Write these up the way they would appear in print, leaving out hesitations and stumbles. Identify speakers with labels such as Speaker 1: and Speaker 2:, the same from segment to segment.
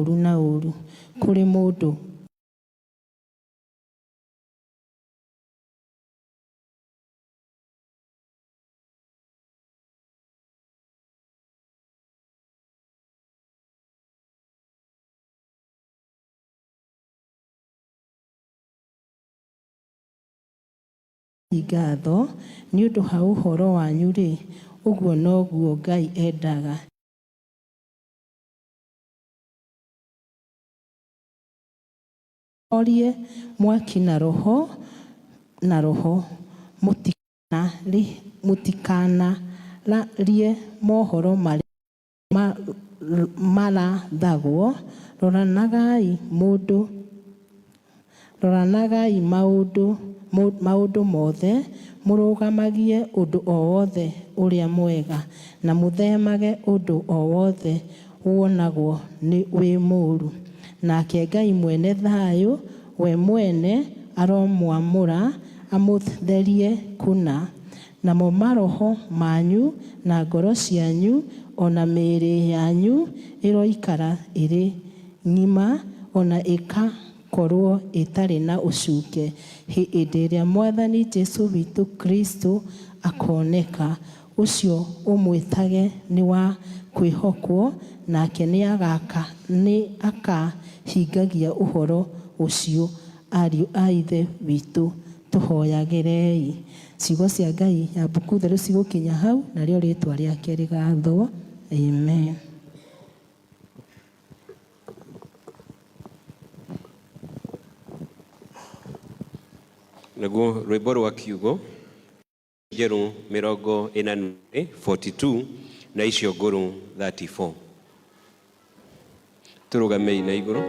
Speaker 1: Ũũru na ũũru kũrĩ mũndũ. Ngatho nĩ ũndũ ha ũhoro wanyu-rĩ, ũguo noguo Ngai endaga. Orie mwaki na roho na roho, mũtikanararie mohoro marĩa marathagwo, roranagai maũndũ mothe, mũrũgamagie ũndũ o wothe ũrĩa mwega, na mũthemage ũndũ o wothe wonagwo wĩ mũũru. Nake Ngai mwene thayũ we mwene aromwamũra amũtherie kũna, namo maroho manyu na ngoro cianyu o na mĩĩrĩ yanyu ĩroikara ĩrĩ ng'ima o na ĩgakorwo ĩtarĩ na ũcuke hĩndĩ ĩrĩa Mwathani Jesu witũ Kristo akoneka. Ũcio ũmwĩtage nĩ wa kwĩhokwo, nake nĩakahingagia ũhoro ũcio. Ariũ a Ithe witũ, tũhoyagĩrei. Ciugo cia Ngai ya mbuku theru cigũkinya hau, narĩo rĩtwa rĩake rĩgathwo. Amen.
Speaker 2: Naguo rwĩmbo rwa kiugo njerũ 42, 42 na icio ngũrũ 34. Tũrũgamei na igũrũ.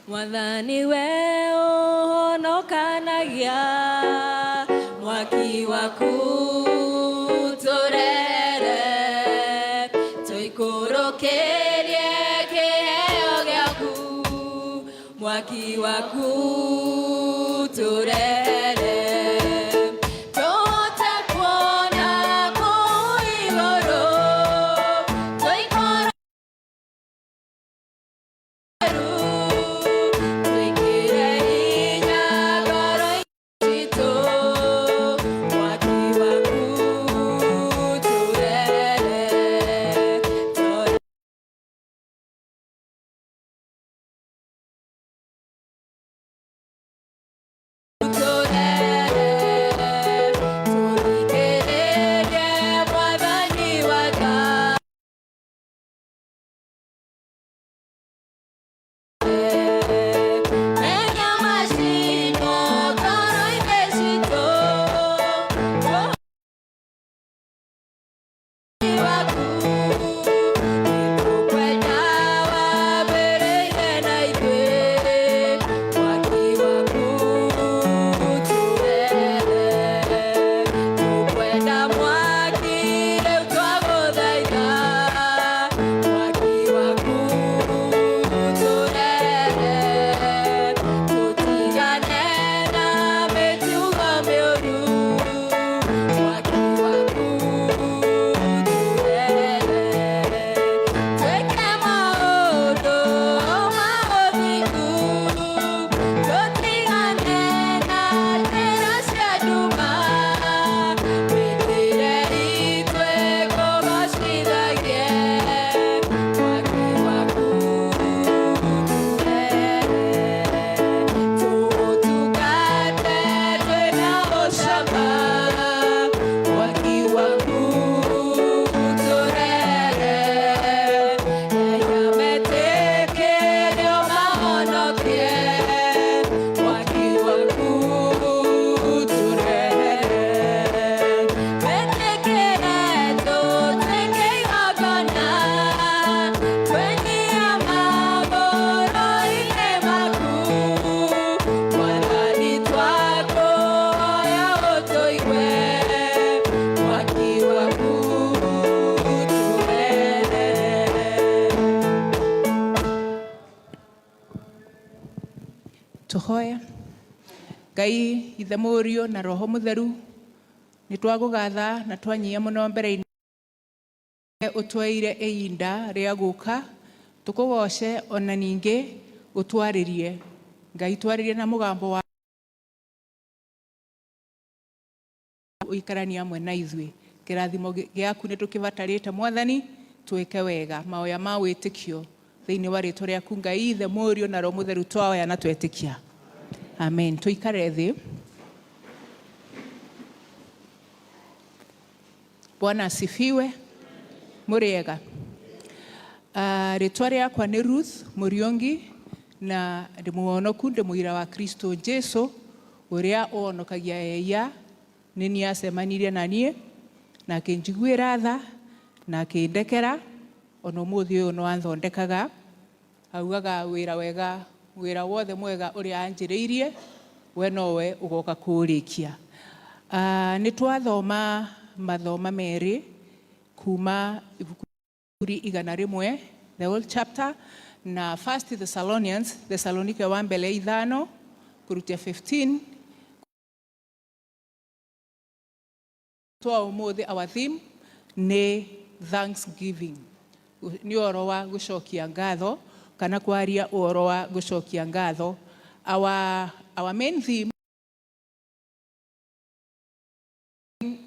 Speaker 3: Mwathani we ũhonokanagia, mwaki waku tũrere, tũikũrũkĩrie kĩheo gĩaku, mwaki waku tũrere, tũhote kuona kũu igũrũ, tũikũrũ twĩkĩre hinya ngoro citũ, mwaki waku tũrere. Tũrere, tũthikĩrĩrie Mwathani wa tha. Menya macino ngoro-inĩ citũ, waku nĩtũkwenda wambĩrĩire na ithuĩ, mwaki waku tũrere, tũkwenda mwaki rĩu twagũthaitha, mwaki waku tũrere, tũtigane na mĩtugo mĩũru, mwaki waku tũrere, twĩke maũndũ ma ũthingu, tũtigane na njĩra cia nduma, mĩthiĩre itũ ĩkũgocithagie, mwaki waku tũrere, tũgũtungate twĩna ũcamba, mwaki waku tũrere, ehia metĩkĩrio mahonokie, mwaki waku tũrere, metĩkĩre tũtuĩke igongona, twenyia magũrũ-inĩ maku, Mwathani twakũhoya ũtũigue, mwaki waku tũrere.
Speaker 4: Tũhoe. Ngai Ithe, Mũriũ na Roho Mũtheru, nĩ twagũgatha na twanyia mũno mbere-inĩ. Ũtweire ihinda rĩa gũka tũkũgoce ona ningĩ ũtwarĩrie. Ngai twarĩrie na mũgambo wa ũikaranie hamwe na ithuĩ. Kĩrathimo gĩaku nĩ tũkĩbatarĩte Mwathani, twĩke wega maoya ma wĩtĩkio thĩinĩ wa rĩtwa rĩaku Ngai Ithe, Mũriũ na Roho Mũtheru, twaoya na twetĩkia. Amen. Tũikare thĩ. Bwana asifiwe. Mũrĩega. Rĩtwa rĩakwa nĩ Ruth Mũriongi na ndĩ mũhonoku, ndĩ mũira wa Kristo Jesu ũrĩa ũhonokagia ehia. Nĩ niĩ acemanirie na niĩ na akĩnjiguĩra tha na akĩndekera, ona ũmũthĩ ũyũ no anthondekaga. Augaga wĩra wega, wĩra wothe mwega ũrĩa anjĩrĩirie we nowe ũgoka kũũrĩkia. Nĩ twathoma mathoma merĩ kuma ibuku 100, the whole chapter, na First Thessalonians, Thessalonike wa mbere 5 kũrutia 15. Twa ũmũthĩ, our theme nĩ thanksgiving, nĩ ũhoro wa gũcokia ngatho kana kwaria ũhoro wa gũcokia ngatho. Our main theme,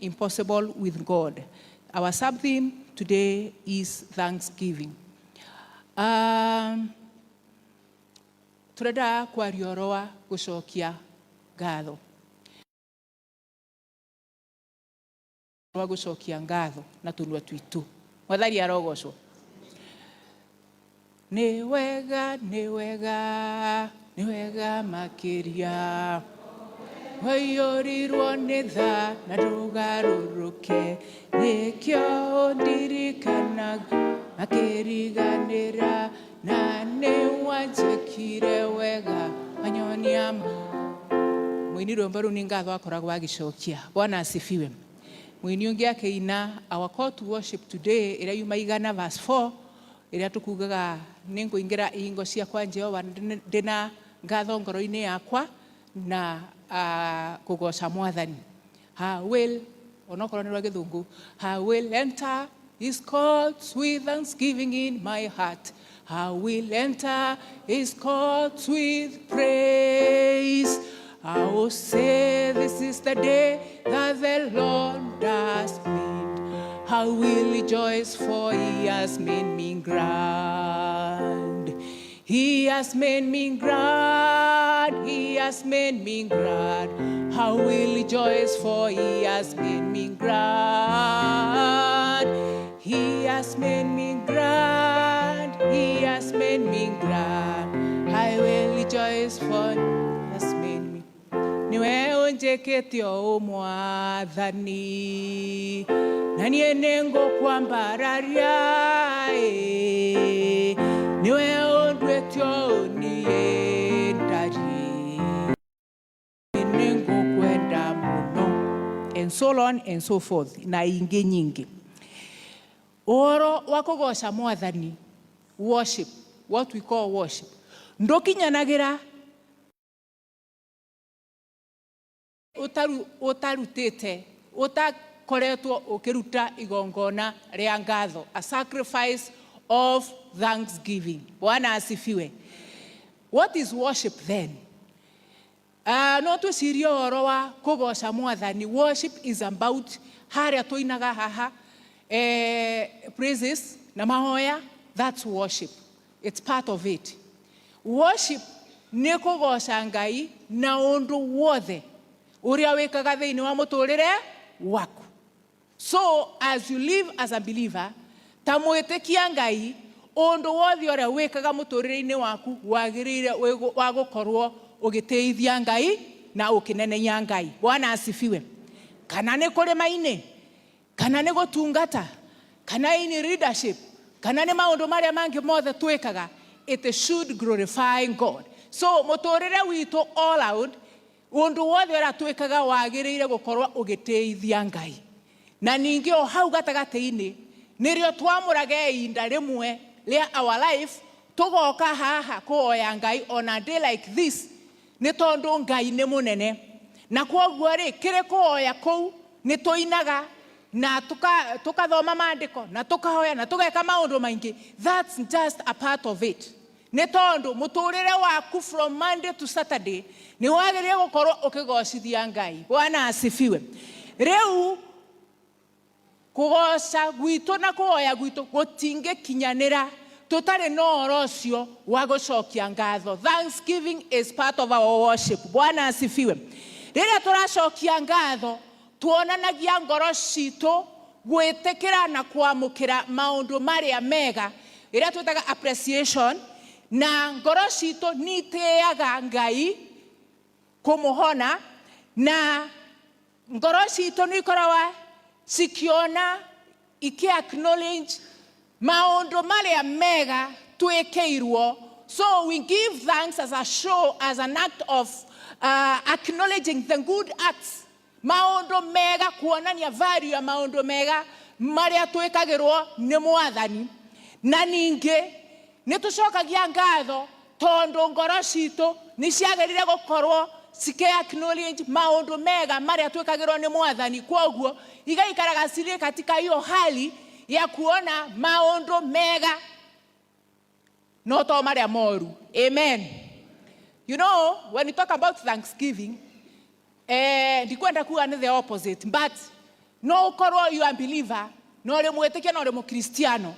Speaker 4: impossible with God. Our sub theme today is thanksgiving. Turenda kwaria ũhoro wa gũcokia ngatho, wa gũcokia ngatho na tũnua twitũ. Mwathani arogocwo. Nĩ wega, nĩ wega, nĩ wega makĩria, waiyũrirwo nĩ tha na ndũgarũrũke, nĩkĩo ndirikanaga makĩriganĩra, na nĩ wanjĩkire wega wanyonia. Mũini rwĩmbo rũu nĩ ngatho akoragwo agĩcokia. Bwana asifiwe. Mũini ũngĩ akĩina our call to worship today, ĩrĩa yuma 100 verse 4, ĩrĩa tũkugaga nĩ ngũingĩra ihingo ciakwa Jehova ndĩna ngatho ngoro-inĩ yakwa na kũgoca Mwathani. I will, onokorwo nĩ rwa gĩthũngũ, I will enter his courts with thanksgiving in my heart. I will enter his courts with praise. I will say this is the day that the Lord has made. I will rejoice, for he has made me glad. He has made me glad. He has made me glad. I will rejoice, for he has made me glad. He has made me glad. He has made me glad. I will rejoice, for he has made me. Niwe ũnjĩkĩte ũũ Mwathani, na niĩ nĩngũkwambararia ĩ. Niwe ũnduĩte ũũ niĩ ndariĩ, nĩngũkwenda mũno, and so on and so forth, na ingĩ nyingĩ. Ũhoro wa kũgoca Mwathani, worship, what we call worship, ndũkinyanagĩra ũtarutĩte, ũtakoretwo ũkĩruta igongona rĩa ngatho, a sacrifice of thanksgiving. Bwana asifiwe. What is worship then? No twĩcirie ũhoro wa kũgoca Mwathani. Worship is about harĩa tũinaga haha, praises na mahoya. That's worship. It's part of it. Worship nĩ kũgoca Ngai na ũndũ wothe ũrĩa wĩkaga thĩinĩ wa mũtũrĩre waku. So as you live as a believer, ta mwĩtĩkia Ngai, ũndũ wothe ũrĩa wĩkaga mũtũrĩre-inĩ waku wagĩrĩire wa gũkorwo ũgĩtĩithia Ngai na ũkĩnenehia Ngai. Bwana asifiwe. Kana nĩ kũrĩma-inĩ, kana nĩ gũtungata, kana in leadership, kana nĩ maũndũ marĩa mangĩ mothe twĩkaga, it should glorify God. So mũtũrĩre witũ all out, ũndũ wothe ũrĩa twĩkaga wagĩrĩire gũkorwo ũgĩtĩithia Ngai. Na ningĩ o hau gatagatĩ-inĩ nĩrĩo twamũraga ihinda rĩmwe rĩa our life, tũgoka haha kũhoya Ngai on a day like this, nĩ tondũ Ngai nĩ mũnene. Na kwoguo rĩ, kĩrĩ kũhoya kũu nĩ tũinaga. Na tukathoma maandĩko na tukahoya na tũgeka maũndũ maingĩ. That's just a part of it, nĩ tondũ mũtũrĩre waku from Monday to Saturday nĩ wagĩrĩire gũkorwo ũkĩgocithia Ngai. Bwana asifiwe. Rĩu kũgoca gwitũ na kũhoya gwitũ gũtingĩkinyanĩra tũtarĩ na ũhoro ũcio wa gũcokia ngatho. Thanksgiving is part of our worship. Bwana asifiwe. Rĩrĩa tũracokia ngatho, tuonanagia ngoro citũ gwĩtĩkĩra na kwamũkĩra maũndũ marĩa mega, ĩrĩa twĩtaga appreciation, na ngoro citũ nĩ itĩaga Ngai kũmũhona, na ngoro citũ nĩ ikoragwa cikiona, iki acknowledge maũndũ marĩa mega twĩkĩirwo. So we give thanks as a show, as an act of acknowledging the good acts, maũndũ mega, kuonania value ya maũndũ mega marĩa twĩkagĩrwo nĩ Mwathani. Na ningĩ nĩ tũcokagia ngatho tondũ ngoro citũ nĩ ciagĩrĩire gũkorwo cikĩ acknowledge maũndũ mega marĩa twĩkagĩrwo nĩ Mwathani. Kwoguo igaikaraga cirĩ katika hiyo hali ya kuona maũndũ mega, no to marĩa moru. Amen. You know, when you talk about thanksgiving, ndikwenda kuga nĩ the opposite, but no ũkorwo you are believer, no ũrĩ mwĩtĩkia, no ũrĩ mũkristiano,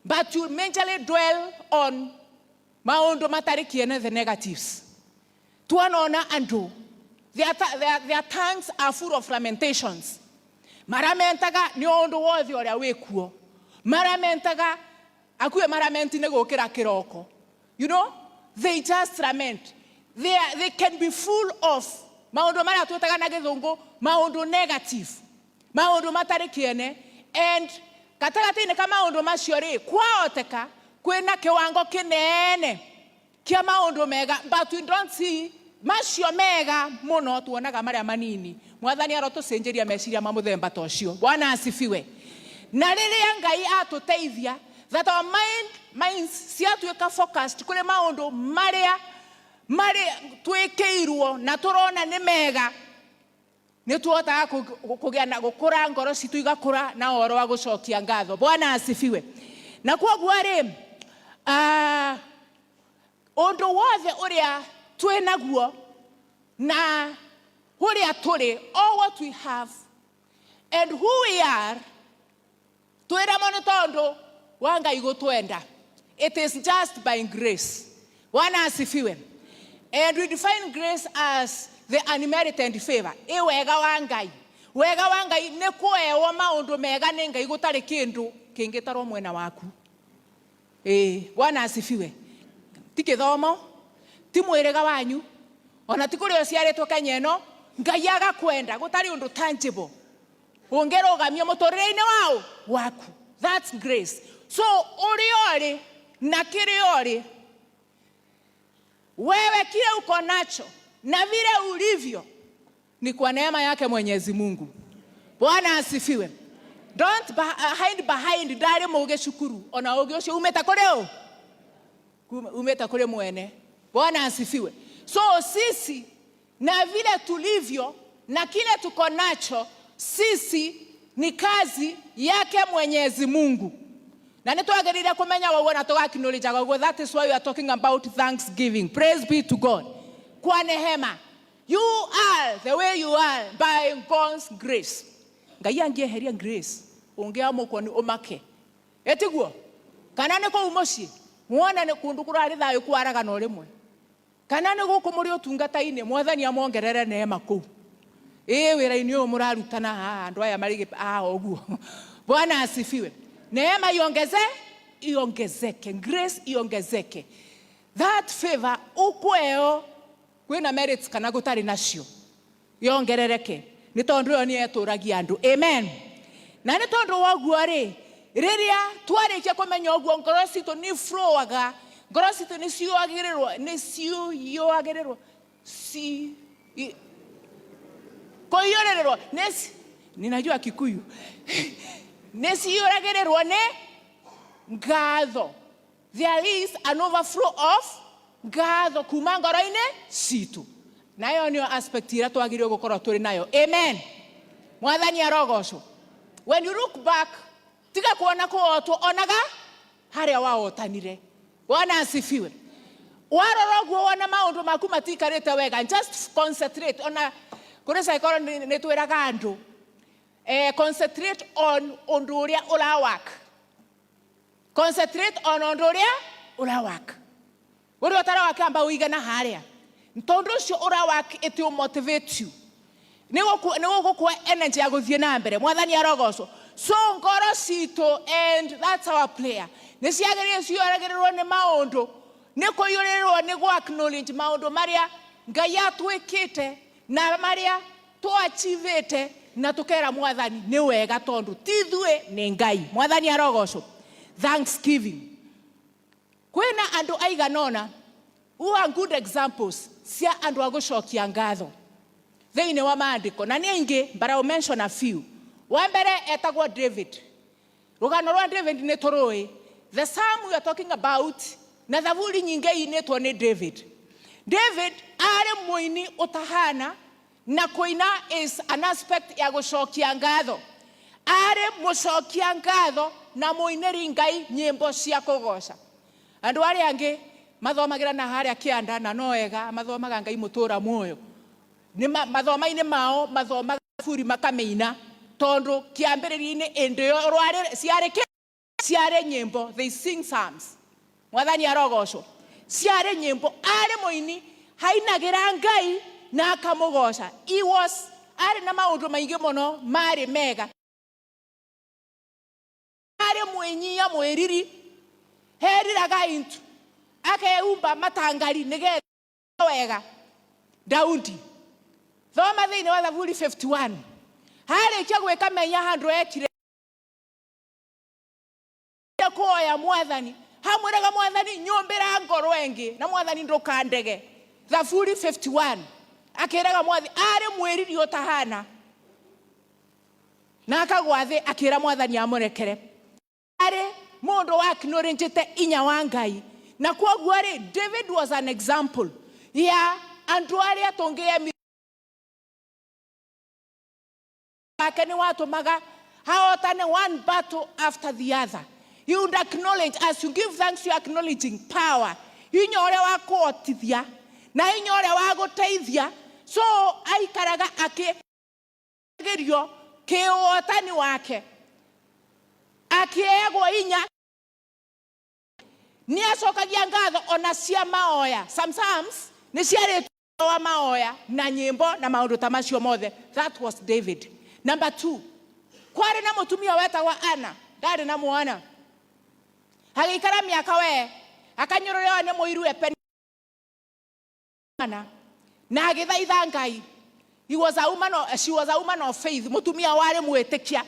Speaker 4: but you majorly dwell on maũndũ matarĩ kĩene, the negatives. Tuonona andũ their tongues are full of lamentations. Maramentaga nĩ ũndũ wothe ũrĩa wĩkuo, maramentaga akuĩ, maramenti nĩ gũkĩra kĩroko. They just lament. They can be full of maũndũ marĩa twĩtaga na Gĩthũngũ maũndũ negative, maũndũ matarĩ kĩene. And gatagatĩ-inĩ ka maũndũ macio rĩ, kwahoteka kwĩna kĩwango kĩnene kĩa maũndũ mega, but we don't see macio mega mũno, tuonaga marĩa manini. Mwathani arotũcenjeria meciria ma mũthemba ta ũcio. Bwana asifiwe. Na rĩrĩa Ngai atũteithia that our minds ciatuĩka focused kũrĩ maũndũ marĩa marĩ twĩkĩirwo na tũrona nĩ mega, nĩ tuhotaga kũgĩa na gũkũra, ngoro citũ igakũra na ũhoro wa gũcokia ngatho. Bwana asifiwe. Na kwoguo rĩ, ũndũ wothe ũrĩa twĩ naguo na ũrĩa tũrĩ, all what we have and who we are, twĩramo nĩ tondũ wa Ngai gũtwenda. It is just by grace. Bwana asifiwe. And we define grace as the unmerited favor, ĩ wega wa Ngai. Wega wa Ngai nĩ kũhewo maũndũ mega nĩ Ngai gũtarĩ kĩndũ kĩngĩtarwo mwena waku. Ĩ Bwana asifiwe. Ti gĩthomo, ti mwĩrĩga wanyu, ona ti kũrĩa ũciarĩtwo Kenya ĩno. Ngai agakwenda gũtarĩ ũndũ tangible ũngĩrũgamia mũtũrĩre-inĩ wao waku. That's grace. So ũrĩa ũrĩ na kĩrĩa ũrĩ wewe, kile uko nacho na vile ulivyo, ni kwa neema yake Mwenyezi Mungu. Bwana asifiwe. Don't hide behind ndarĩ mũgĩ cukuru. Ona ũgĩ ũcio umĩte kũrĩ ũ? Umĩte kũrĩ mwene. Bwana asifiwe. So sisi na vile tulivyo na kile tuko nacho, sisi ni kazi yake Mwenyezi Mungu, na nĩ twagĩrĩire kũmenya ũguo na tũgakinũrĩjaga ũguo. That is why we are talking about thanksgiving. Praise be to God. Kwa nehema you are the way you are by God's grace. Ngai angĩeheria grace, ũngĩamũkwo nĩ ũmake, ĩtiguo? Kana nĩ kũu mũciĩ muone nĩ kũndũ kũrarĩ thayũ kwaragana o rĩmwe, kana nĩ gũkũ mũrĩ ũtungata-inĩ. Mwathani amongerere neema kũu ĩ wĩra-inĩ ũyũ mũrarutana haha, andũ aya marĩ haha ũguo. Bwana asifiwe. Neema iongezeke, grace iongezeke, that favor ũkweo kwĩna merits kana gũtarĩ nacio yongerereke, nĩ tondũ ĩyo nĩ etũragia andũ. Amen. Na nĩ tondũ wa ũguo rĩ, rĩrĩa twarĩkia kũmenya ũguo, ngoro citũ nĩ flowaga, ngoro citũ nĩ ciũagĩrĩrwo, nĩ ciũagĩrĩrwo, ci kũiyũrĩrĩrwo nĩ ninajua Kikuyu, nĩ ciyũragĩrĩrwo nĩ ngatho. There is an overflow of ngatho kuma ngoro-inĩ citũ, na ĩyo nĩyo aspect ĩrĩa twagĩrĩirwo gũkorwo tũrĩ nayo. Amen. Mwathani arogocwo. When you look back, tiga kuona kuotwo, onaga haria waotanire. Bwana asifiwe. Warora ũguo wona maũndũ maku matiikarĩte wega, just concentrate. Ona kũrĩ psychology nĩ twĩraga andũ, concentrate on ũndũ ũrĩa ũra work. Concentrate on ũndũ ũrĩa ũra work. Ũrĩa ũtara work, amba ũige na harĩa, tondũ ũcio ũra work, it will motivate you, nĩ gũgũkũhe energy ya gũthiĩ na mbere. Mwathani arogocwo. So ngoro citũ, and that's our prayer, nĩ ciagĩrĩire cioragĩrĩrwo nĩ maũndũ, nĩ kũiyũrĩrĩrwo nĩ gũ acknowledge maũndũ marĩa Ngai atwĩkĩte na marĩa tũachivĩte, na tũkera Mwathani nĩ wega, tondũ ti ithuĩ, nĩ Ngai. Mwathani arogocwo. Thanksgiving. Kwĩna andũ aigana ũna who are good examples cia andũ a gũcokia ngatho thĩinĩ wa maandĩko, na nĩ aingĩ, but I will mention a few. Wa mbere etagwo David. Rũgano rwa David nĩ tũrũĩ. The psalm we are talking about na thaburi nyingĩ inĩtwo nĩ David. David arĩ mũini ũtahana, na kũina is an aspect ya gũcokia ngatho. Arĩ mũcokia ngatho na mũinĩri Ngai nyĩmbo cia kũgoca. Andũ arĩa angĩ mathomagĩra na harĩa kĩanda, na no wega mathomaga Ngai mũtũra muoyo. Nĩ mathoma-inĩ mao mathomaga buri makamĩina, tondũ kĩambĩrĩria-inĩ ĩndĩ ĩyo rwarĩ ciarĩ kĩ ciarĩ nyĩmbo. They sing psalms. Mwathani arogocwo. Ciarĩ nyĩmbo. Arĩ mũini, hainagĩra Ngai na akamũgoca. He was arĩ na maũndũ maingĩ mũno marĩ mega. Arĩ mwĩnyia, mwĩriri, heriraga intu akeumba matangari nĩgetha wega. Daudi, thoma thĩinĩ wa Thaburi 51, harĩkia gwĩka menya handũ ekire kuoya Mwathani, hamwĩraga Mwathani, "Nyũmbĩra ngoro ĩngĩ, na Mwathani ndũkandege." Thaburi 51, akĩraga Mwathani. Arĩ mwĩriri ũtahana, na akagwa thĩ akĩra Mwathani amũrekere. Arĩ mũndũ wa acknowledgete inya wa Ngai, na kwoguo rĩ, David was an example ya andũ arĩa tũngĩemi wake nĩ watũmaga haotane one battle after the other. You would acknowledge, as you give thanks, you are acknowledging power, hinya ũrĩa wa kũhotithia na hinya ũrĩa wa gũteithia. So aikaraga akĩgerio kĩũhotani wake, akĩegwo inya, nĩ acokagia ngatho ona cia maoya. Some psalms nĩ ciarĩtwo wa maoya na nyĩmbo na maũndũ ta macio mothe. That was David. Number two, kwarĩ na mũtumia wetagwo Ana. Ndarĩ na mwana, agĩikara mĩaka we akanyũrũrĩo nĩ mũiru Penina, na agĩthaitha Ngai. He was a woman of, she was a woman of faith, mũtumia warĩ mwĩtĩkia,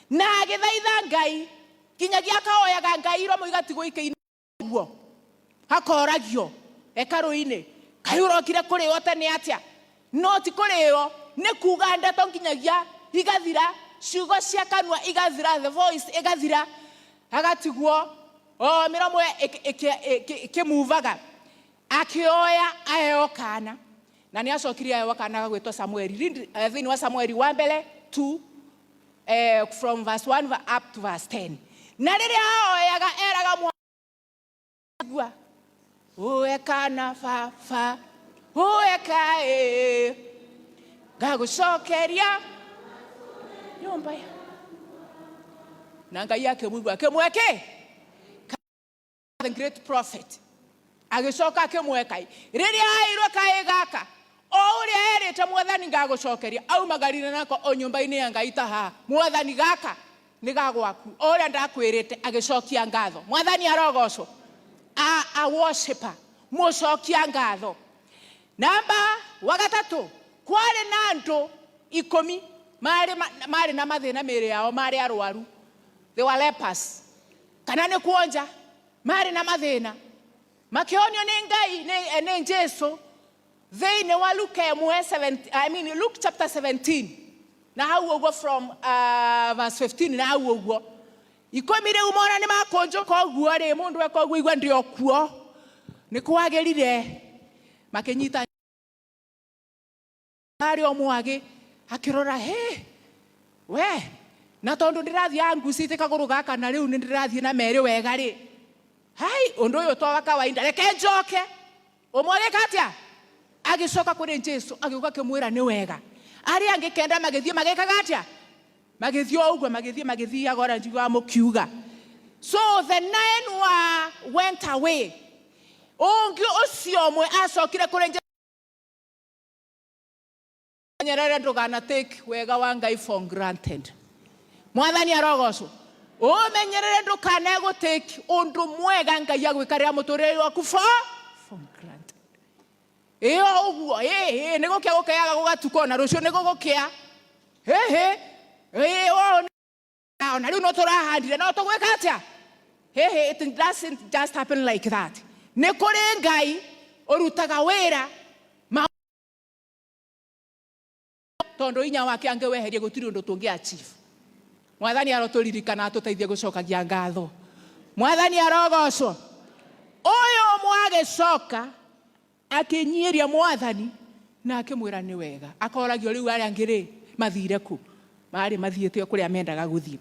Speaker 4: na agĩthaitha Ngai nginyagia akaoyaga Ngai iromo igatigwo ikĩina guo, akoragio hekarũ-inĩ, "Kaĩ ũrokire kũrĩo tene atĩa?" No ti kũrĩo, nĩ kuga ndeto nginyagia igathira, ciugo cia kanua igathira, the voice igathira, agatigwo o mĩromo ĩkĩmuvaga akĩoya aheo kana. Na nĩ acokire aheo kana gagwĩtwo Samueli. Read thĩinĩ wa Samueli wa mbere 2, from verse 1 up to verse 10. Na rĩrĩa aoyaga eraga mwa uwe kana baba uwe kaĩ ngagũcokeria nyũmba ya na Ngai akĩmũigua, akĩmweke the great prophet, agĩcoka akĩmweka rĩrĩa airwo kaĩ gaka o ũrĩa erĩte Mwathani, "Ngagũcokeria." Aumagarire nako o nyũmba-inĩ ya Ngai ta haha, "Mwathani, gaka nĩ gagwaku o ũrĩa ndakwĩrĩte." Agĩcokia ngatho. Mwathani arogocwo. A worshiper, mũcokia ngatho. Namba wa gatatũ, kwarĩ na andũ 10 marĩ na mathĩna mĩĩrĩ yao, marĩ arwaru. They were lepers, kana nĩ kuonja, marĩ na mathĩna, makĩonio nĩ Ngai, nĩ Jesu thĩinĩ wa Luke ĩmwe, I mean Luke chapter 17 na hau ũguo, from verse 15 na hau ũguo. 10 rĩu mona nĩ makũnjũka ũguo rĩ, mũndũ eka ũguo, igua ndĩ okuo nĩ kwagĩrire, makĩnyita arĩ o mwagĩ, akĩrora, "He we, Na tondu ndirathiaga ngucite kaguru gaka na riu ndirathie na meri wega ri, hai, undu uyu to wa kawaida, reke njoke. Umwe agika atia? Agicoka kuri Jesu, agiuka akimwira ni wega. Aria angi kenda magithie magikaga atia? Magithie o uguo, magithie magithiaga ora njiguaga mukiuga. So the nine were went away. Ungi ucio umwe acokire kuri Jesu. Nyerere, ndugana take wega wa Ngai for granted. Mwathani arogocwo. Umenyerere ndukane gu take undu mwega Ngai agwikarira muturire waku for granted. Iyo uguo ĩ nĩ gũkĩa gũkĩaga gũgatuka, ona rũciũ nĩ gũgũkĩa. Hĩhĩ ĩ, ona rĩu no tũrahandire, no tũgwĩka atĩa? Hĩhĩ, it doesn't just happen like that. Nĩ kũrĩ Ngai ũrutaga wĩra ma tondũ inya wake angĩweheria gũtirĩ ũndũ tũngĩ achieve. Mwathani arotũririkana, atũteithie gũcokagia ngatho. Mwathani arogocwo. Ũyũ mwagĩcoka akĩnyiĩria Mwathani na akĩmwĩra nĩ wega. Akoragio rĩu arĩa angĩ rĩ mathire kũ? Marĩ mathiĩte o kũrĩa mendaga gũthiĩ.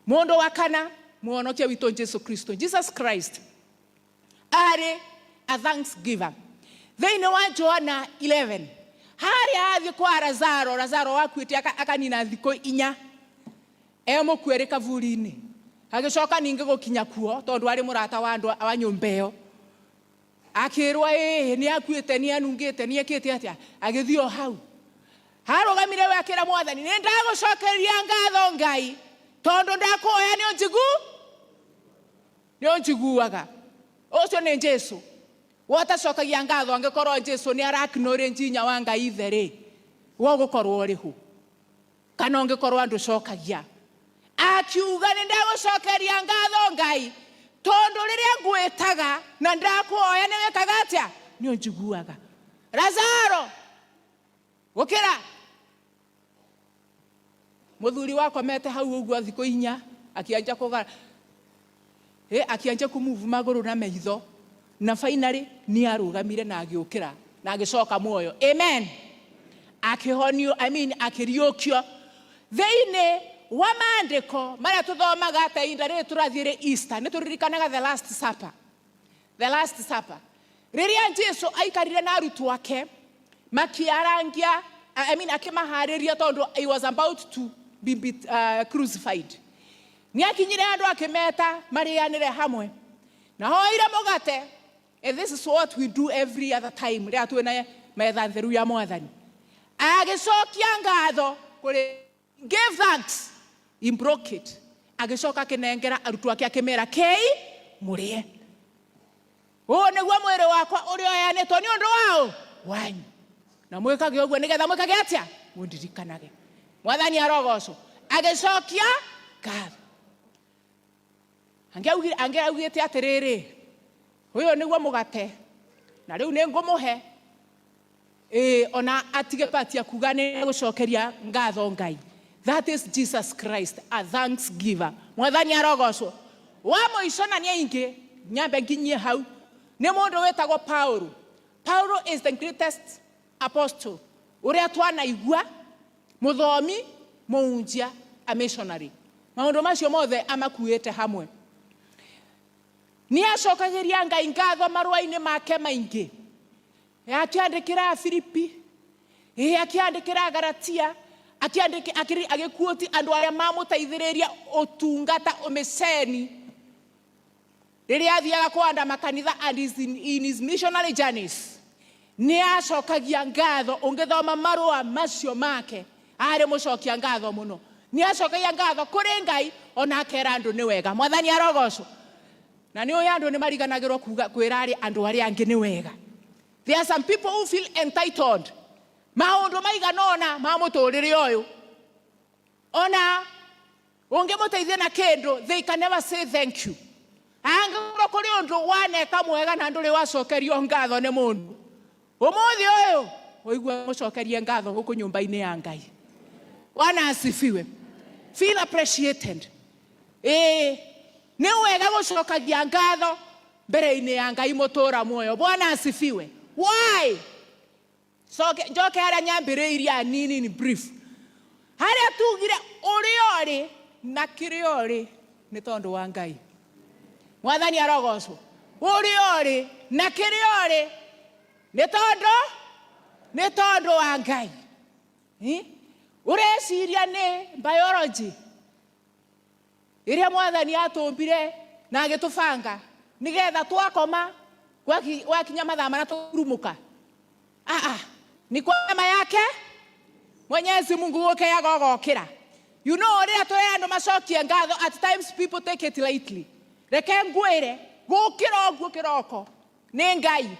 Speaker 4: Mũndũ wa kana, mũhonokia witũ Jesu Kristo. Jesus Christ arĩ a thanksgiver. Thĩinĩ wa Johana 11 harĩa athiĩ kwa Lazaro, Lazaro wakuĩte akanina thikũ 4 emũkuĩrĩ kaburi-inĩ, agĩcoka ningĩ gũkinya kuo tondũ arĩ mũrata wa andũ wa nyũmba ĩyo, akĩrwo ĩĩ nĩ akuĩte, nĩ anungĩte, nĩ ekĩte atĩa. Agĩthiĩ o hau harũgamire we, akĩra Mwathani, nĩ ndagũcokeria ngatho Ngai tondũ ndakuoya nĩ ũnjigu nĩ ũnjiguaga. Ũcio nĩ Jesu wotacokagia ngatho. Angĩkorwo Jesu nĩ ara-acknowledge hinya wa Ngai ithe rĩ, we ũgũkorwo ũrĩhu kana ũngĩkorwo andũ cokagia? Akiuga, nĩ ndagũcokeria ngatho Ngai tondũ rĩrĩa ngwĩtaga na ndakuoya nĩ wĩkaga atĩa? Nĩ ũnjiguaga. Lazaro, gũkĩra. Mũthuri wakomete hau ũguo thikũ 4 akĩanja kũgara, akĩanja kũmove magũrũ na maitho, na finally nĩ arũgamire na agĩũkĩra na agĩcoka muoyo. Amen. Akĩhonio, I mean, akĩriũkio. Thĩinĩ wa maandĩko marĩa tũthomaga ta ihinda rĩrĩ tũrathiĩ rĩ Easter, nĩ tũririkanaga the Last Supper. The Last Supper, rĩrĩa Jesu aikarire na arutwo ake makiarangia, I mean, akĩmaharĩria tondũ he was about to be crucified, nĩ akinyire andũ akĩmeta marĩanĩre hamwe na hoire mũgate. And this is what we do every other time rĩrĩa twĩna metha theru ya Mwathani. Agĩcokia ngatho kũrĩ, gave thanks, he broke it, agĩcoka akĩnengera arutwo ake, akĩmera, kei mũrĩe, ũũ nĩguo mwĩrĩ wakwa ũrĩa ũheanĩtwo nĩ ũndũ wao wanyu, na mwĩkage ũguo nĩgetha mwĩkage atĩa? Mũndirikanage. Mwathani arogocwo. Agĩcokia ngatho. Angĩaugĩte atĩrĩrĩ, ũyũ nĩguo mũgate na rĩu nĩ ngũmũhe ĩĩ, ona atige patia kuga nĩ gũcokeria ngatho Ngai. That is Jesus Christ, a thanksgiver. Mwathani arogocwo. Wa mũico, na nĩ aingĩ, nyambe nginyie hau, nĩ mũndũ wĩtagwo Paulo. Paulo is the greatest apostle ũrĩa twanaigua, mũthomi, mũhunjia, a missionary, maũndũ macio mothe amakuĩte hamwe. Nĩ acokagĩria Ngai ngatho marũa-inĩ make maingĩ, akĩandĩkĩra Filipi, ĩ akĩandĩkĩra Galatia, agĩkuoti andũ arĩa mamũteithĩrĩria ũtungata ũmĩceni rĩrĩa athiaga kũhanda makanitha and is in his missionary journeys. Nĩ acokagia ngatho. Ũngĩthoma marũa macio make, arĩ mũcokia ngatho mũno. Nĩ acokagia ngatho kũrĩ Ngai ona akera andũ nĩ wega. Mwathani arogocwo. Na nĩ ũĩ andũ nĩ mariganagĩrwo kuga kwĩra arĩa andũ arĩa angĩ nĩ wega. There are some people who feel entitled maũndũ maigana ũna ma mũtũrĩre ũyũ, ona ũngĩmũteithia na kĩndũ, they can never say thank you. Angĩkorwo kũrĩ ũndũ waneka mwega na ndũrĩ wacokerio ngatho nĩ mũndũ, ũmũthĩ ũyũ ũigue mũcokerie ngatho gũkũ nyũmba-inĩ ya Ngai. Bwana asifiwe. Feel appreciated. Ĩĩ, nĩ wega gũcokagia ngatho mbere-inĩ ya Ngai mũtũra muoyo. Bwana asifiwe. Why? Coke njoke harĩa nyambĩrĩirie anini in brief, harĩa tugire ũrĩa ũrĩ. Na kĩrĩa ũrĩ nĩ tondũ wa Ngai. Mwathani arogocwo. Ũrĩa ũrĩ na kĩrĩa ũrĩ nĩ tondũ nĩ tondũ wa Ngai. Ũreciria nĩ biology ĩrĩa Mwathani atũmbire na agĩtũbanga nĩgetha twakoma gwakinya mathaa marĩa tũrumũka. Ah, ni kwa neema yake Mwenyezi Mungu gũkeaga ũgokĩra. You know, rĩrĩa tũrera andũ macokie ngatho, at times people take it lightly. Reke ngwĩre, gũkĩra ũguo kĩroko nĩ Ngai,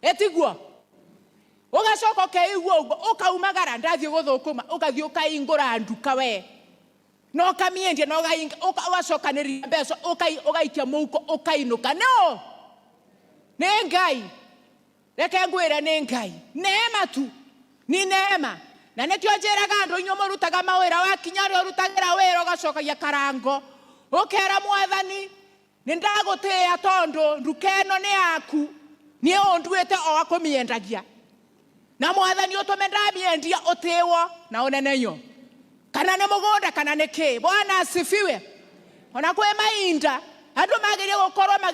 Speaker 4: ĩtiguo? Ũgacoka ũkeigua ũguo, ũkaumagara, ndathiĩ gũthũkũma, ũgathiĩ ũkaingũra nduka we na ũkamĩendia na ũgacokanĩrĩria mbeca, ũgaikia mũhuko, ũkainũka. No nĩ Ngai. Reke ngwĩre, nĩ Ngai, neema tu, ni neema. Na nĩkĩo njĩraga andũ, inyuĩ mũrutaga mawĩra, wakinya ũrĩa ũrutagĩra wĩra, ũgacokagia karango, ũkera Mwathani, nĩ ndagũtĩĩa tondũ nduka ĩno nĩ yaku, niĩ ũnduĩte o wa kũmĩendagia, na Mwathani ũtũme ndamĩendia ũtĩwo na ũneneyo, kana nĩ mũgũnda kana nĩ kĩ. Bwana asifiwe. Ona kwĩ mainda andũ magĩrĩire gũkorwo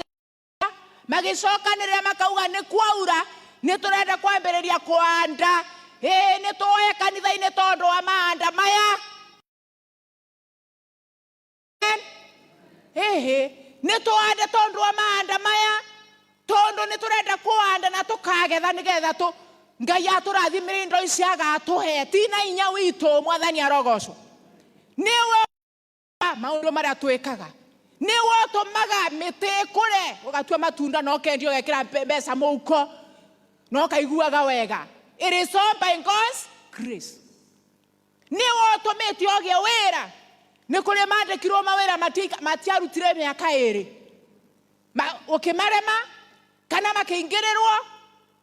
Speaker 4: magĩcokanĩrĩra, makauga nĩ kwaura, nĩ tũrenda kwambĩrĩria kũanda, ĩĩ, nĩ twoe kanitha-inĩ tondũ wa maanda maya. Ĩhĩ, nĩ tũande tondũ wa maanda maya, tondũ nĩ tũrenda kũanda na tũkagetha, nĩgetha tũ Ngai atũrathimĩre indo ici agatũhe ti na inya witũ. Mwathani arogocwo. Nĩwe maũndũ marĩa twĩkaga, nĩwe ũtũmaga mĩtĩ ĩkũre, ũgatua matunda na ũkendia, ũgekĩra mbeca mũhuko na ũkaiguaga wega. It is all by God's grace. Nĩwe ũtũmĩte ũgĩe wĩra. Nĩ kũrĩ mandĩkirwo mawĩra matiarutire mĩaka 2, ũkĩmarema kana makĩingĩrĩrwo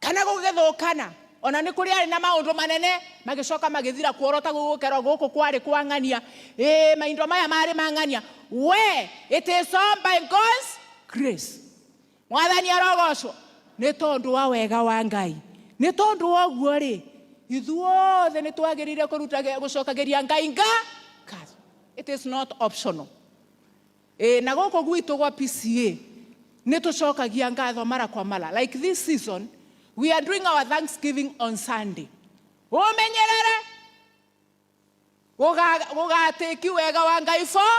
Speaker 4: kana gũgĩthũkana. Ona nĩ kũrĩ arĩ na maũndũ manene magĩcoka magĩthira kuorota gũgũkerwo gũkũ kwarĩ kwa ng'ania, ĩĩ, maindo maya marĩ ma ng'ania we. It is all by God's grace. Mwathani arogocwo. Nĩ tondũ wa wega wa Ngai. Nĩ tondũ wa ũguo rĩ, ithuothe nĩ twagĩrĩire kũruta gũcokagĩria Ngai ngatho. It is not optional. Ĩ, na gũkũ gwitũ gwa PCA nĩ tũcokagia ngatho mara kwa mara. Like this season we are doing our thanksgiving on Sunday. Ũmenyerere gũgatĩki wega wa Ngai for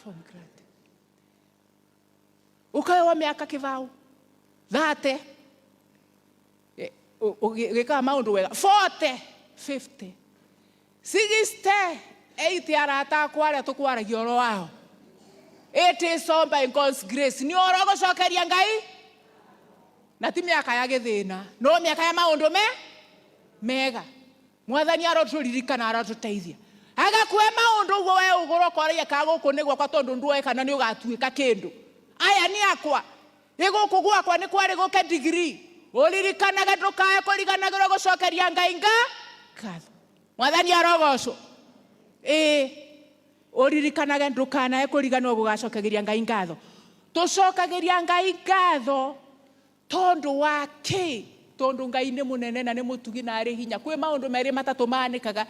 Speaker 4: granted. Ũkahewa mĩaka kĩbaũ 30, ũgĩkaga maũndũ wega, 40, 50, 60, 80, arata akwa arĩa tũkwaragia ũhoro wao. It is all by God's grace. Nĩ ũhoro gũcokeria Ngai, na ti mĩaka ya gĩthĩna, no mĩaka ya maũndũ me mega. Mwathani arotũririkana, arotũteithia, agakue maũndũ ũguo we ũgũrũ ũkoragia ka gũkũ nĩ gwakwa, tondũ nduoe kana nĩ ũgatuĩka kĩndũ. Aya nĩ akwa, ĩ, gũkũ gwakwa nĩ kwarĩ gũke degree. Ũririkanage, ndũkae kũriganagĩrwo gũcokeria Ngai ngatho. Mwathani arogocwo. Ĩ, ũririkanage, ndũkanae kũriganwo gũgacokagĩria Ngai ngatho. Tũcokagĩria Ngai ngatho tondũ wa kĩ? Tondũ Ngai nĩ mũnene na nĩ mũtugi na arĩ hinya. Kwĩ maũndũ merĩ matatũ manĩkaga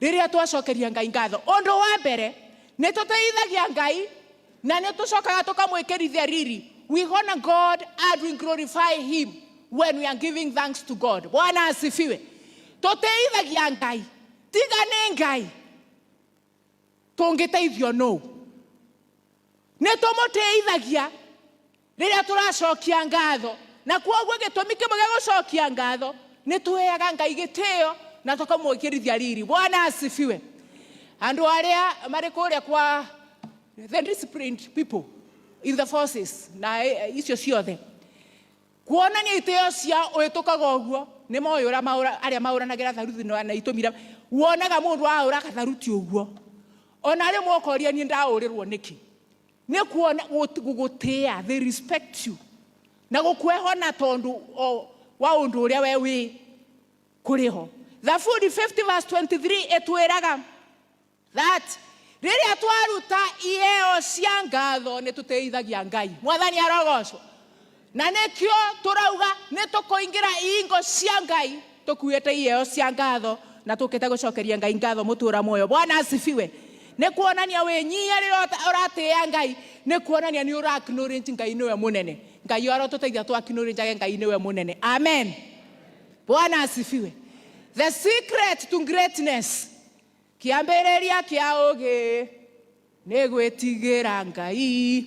Speaker 4: rĩrĩa twacokeria Ngai ngatho. Ũndũ wa mbere, nĩ tũteithagia Ngai na nĩ tũcokaga tũkamwĩkĩrithia riri. We honor God and we glorify him when we are giving thanks to God. Bwana asifiwe. Tũteithagia Ngai. Tiga nĩ Ngai, tũngĩteithio nũ? Nĩ tũmũteithagia rĩrĩa tũracokia ngatho, na kwoguo gĩtũmi kĩmwe gĩa gũcokia ngatho, nĩ tũheaga Ngai gĩtĩo na tũkamwĩkĩrithia riri. Bwana asifiwe. Andũ arĩa marĩ kũrĩa kwa the disciplined people in the forces na icio ciothe, kuonania itĩo cia ũhĩtũkaga ũguo, nĩ moĩ ũrĩa arĩa maũranagĩra tharuthi na itũmira. Wonaga mũndũ aũra gatharuti ũguo, ona rĩmwe ũkoria, niĩ ndaũrĩrwo nĩkĩ? Nĩ kuona gũgũtĩĩa. They respect you na gũkwehona tondũ wa ũndũ ũrĩa we wĩ kũrĩ ho. Thaburi 50 verse 23 ĩtwĩraga that rĩrĩa twaruta iheo cia ngatho, nĩ tũteithagia Ngai. Mwathani arogocwo. Na nĩkĩo tũrauga nĩ tũkũingĩra ingo cia Ngai tũkuĩte iheo cia ngatho na tũkĩte gũcokeria Ngai ngatho mũtũra muoyo. Bwana asifiwe. Nĩ kuonania wĩnyihia rĩrĩa ũratĩĩa Ngai, nĩ kuonania nĩ ũra acknowledge Ngai nĩwe mũnene. Ngai arotũteithia tũ acknowledge Ngai nĩwe mũnene. Amen. Bwana asifiwe. The secret to greatness, kĩambĩrĩria kĩa ũgĩ nĩ gwĩtigĩra Ngai.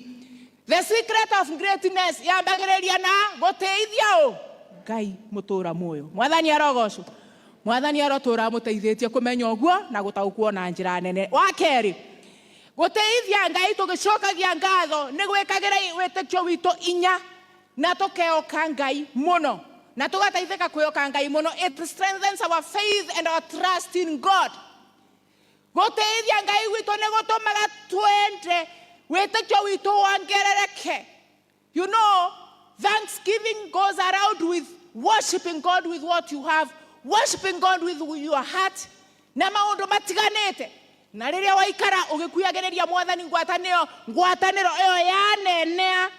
Speaker 4: The secret of greatness yambagĩrĩria na gũtĩithia ũ Ngai mũtũra muoyo. Mwathani arogocwo. Mwathani arotũra amũteithĩtie kũmenya ũguo na gũtaũkwo na njĩra nene. Wa kerĩ, gũtĩithia Ngai tũgĩcokagia ngatho nĩ gwĩkagĩra wĩtĩkio witũ inya na tũkeoka Ngai mũno na tũgateithĩka kwĩoka Ngai mũno. It strengthens our faith and our trust in God. Gũtĩithia Ngai gwitũ nĩ gũtũmaga twende wĩtĩkio witũ wongerereke. Thanksgiving goes around with worshiping God with what you have, worshiping God with your heart, na maũndũ matiganĩte. Na rĩrĩa waikara ũgĩkuhagĩrĩria Mwathani ngwatanĩro, ngwatanĩro ĩyo yanenea,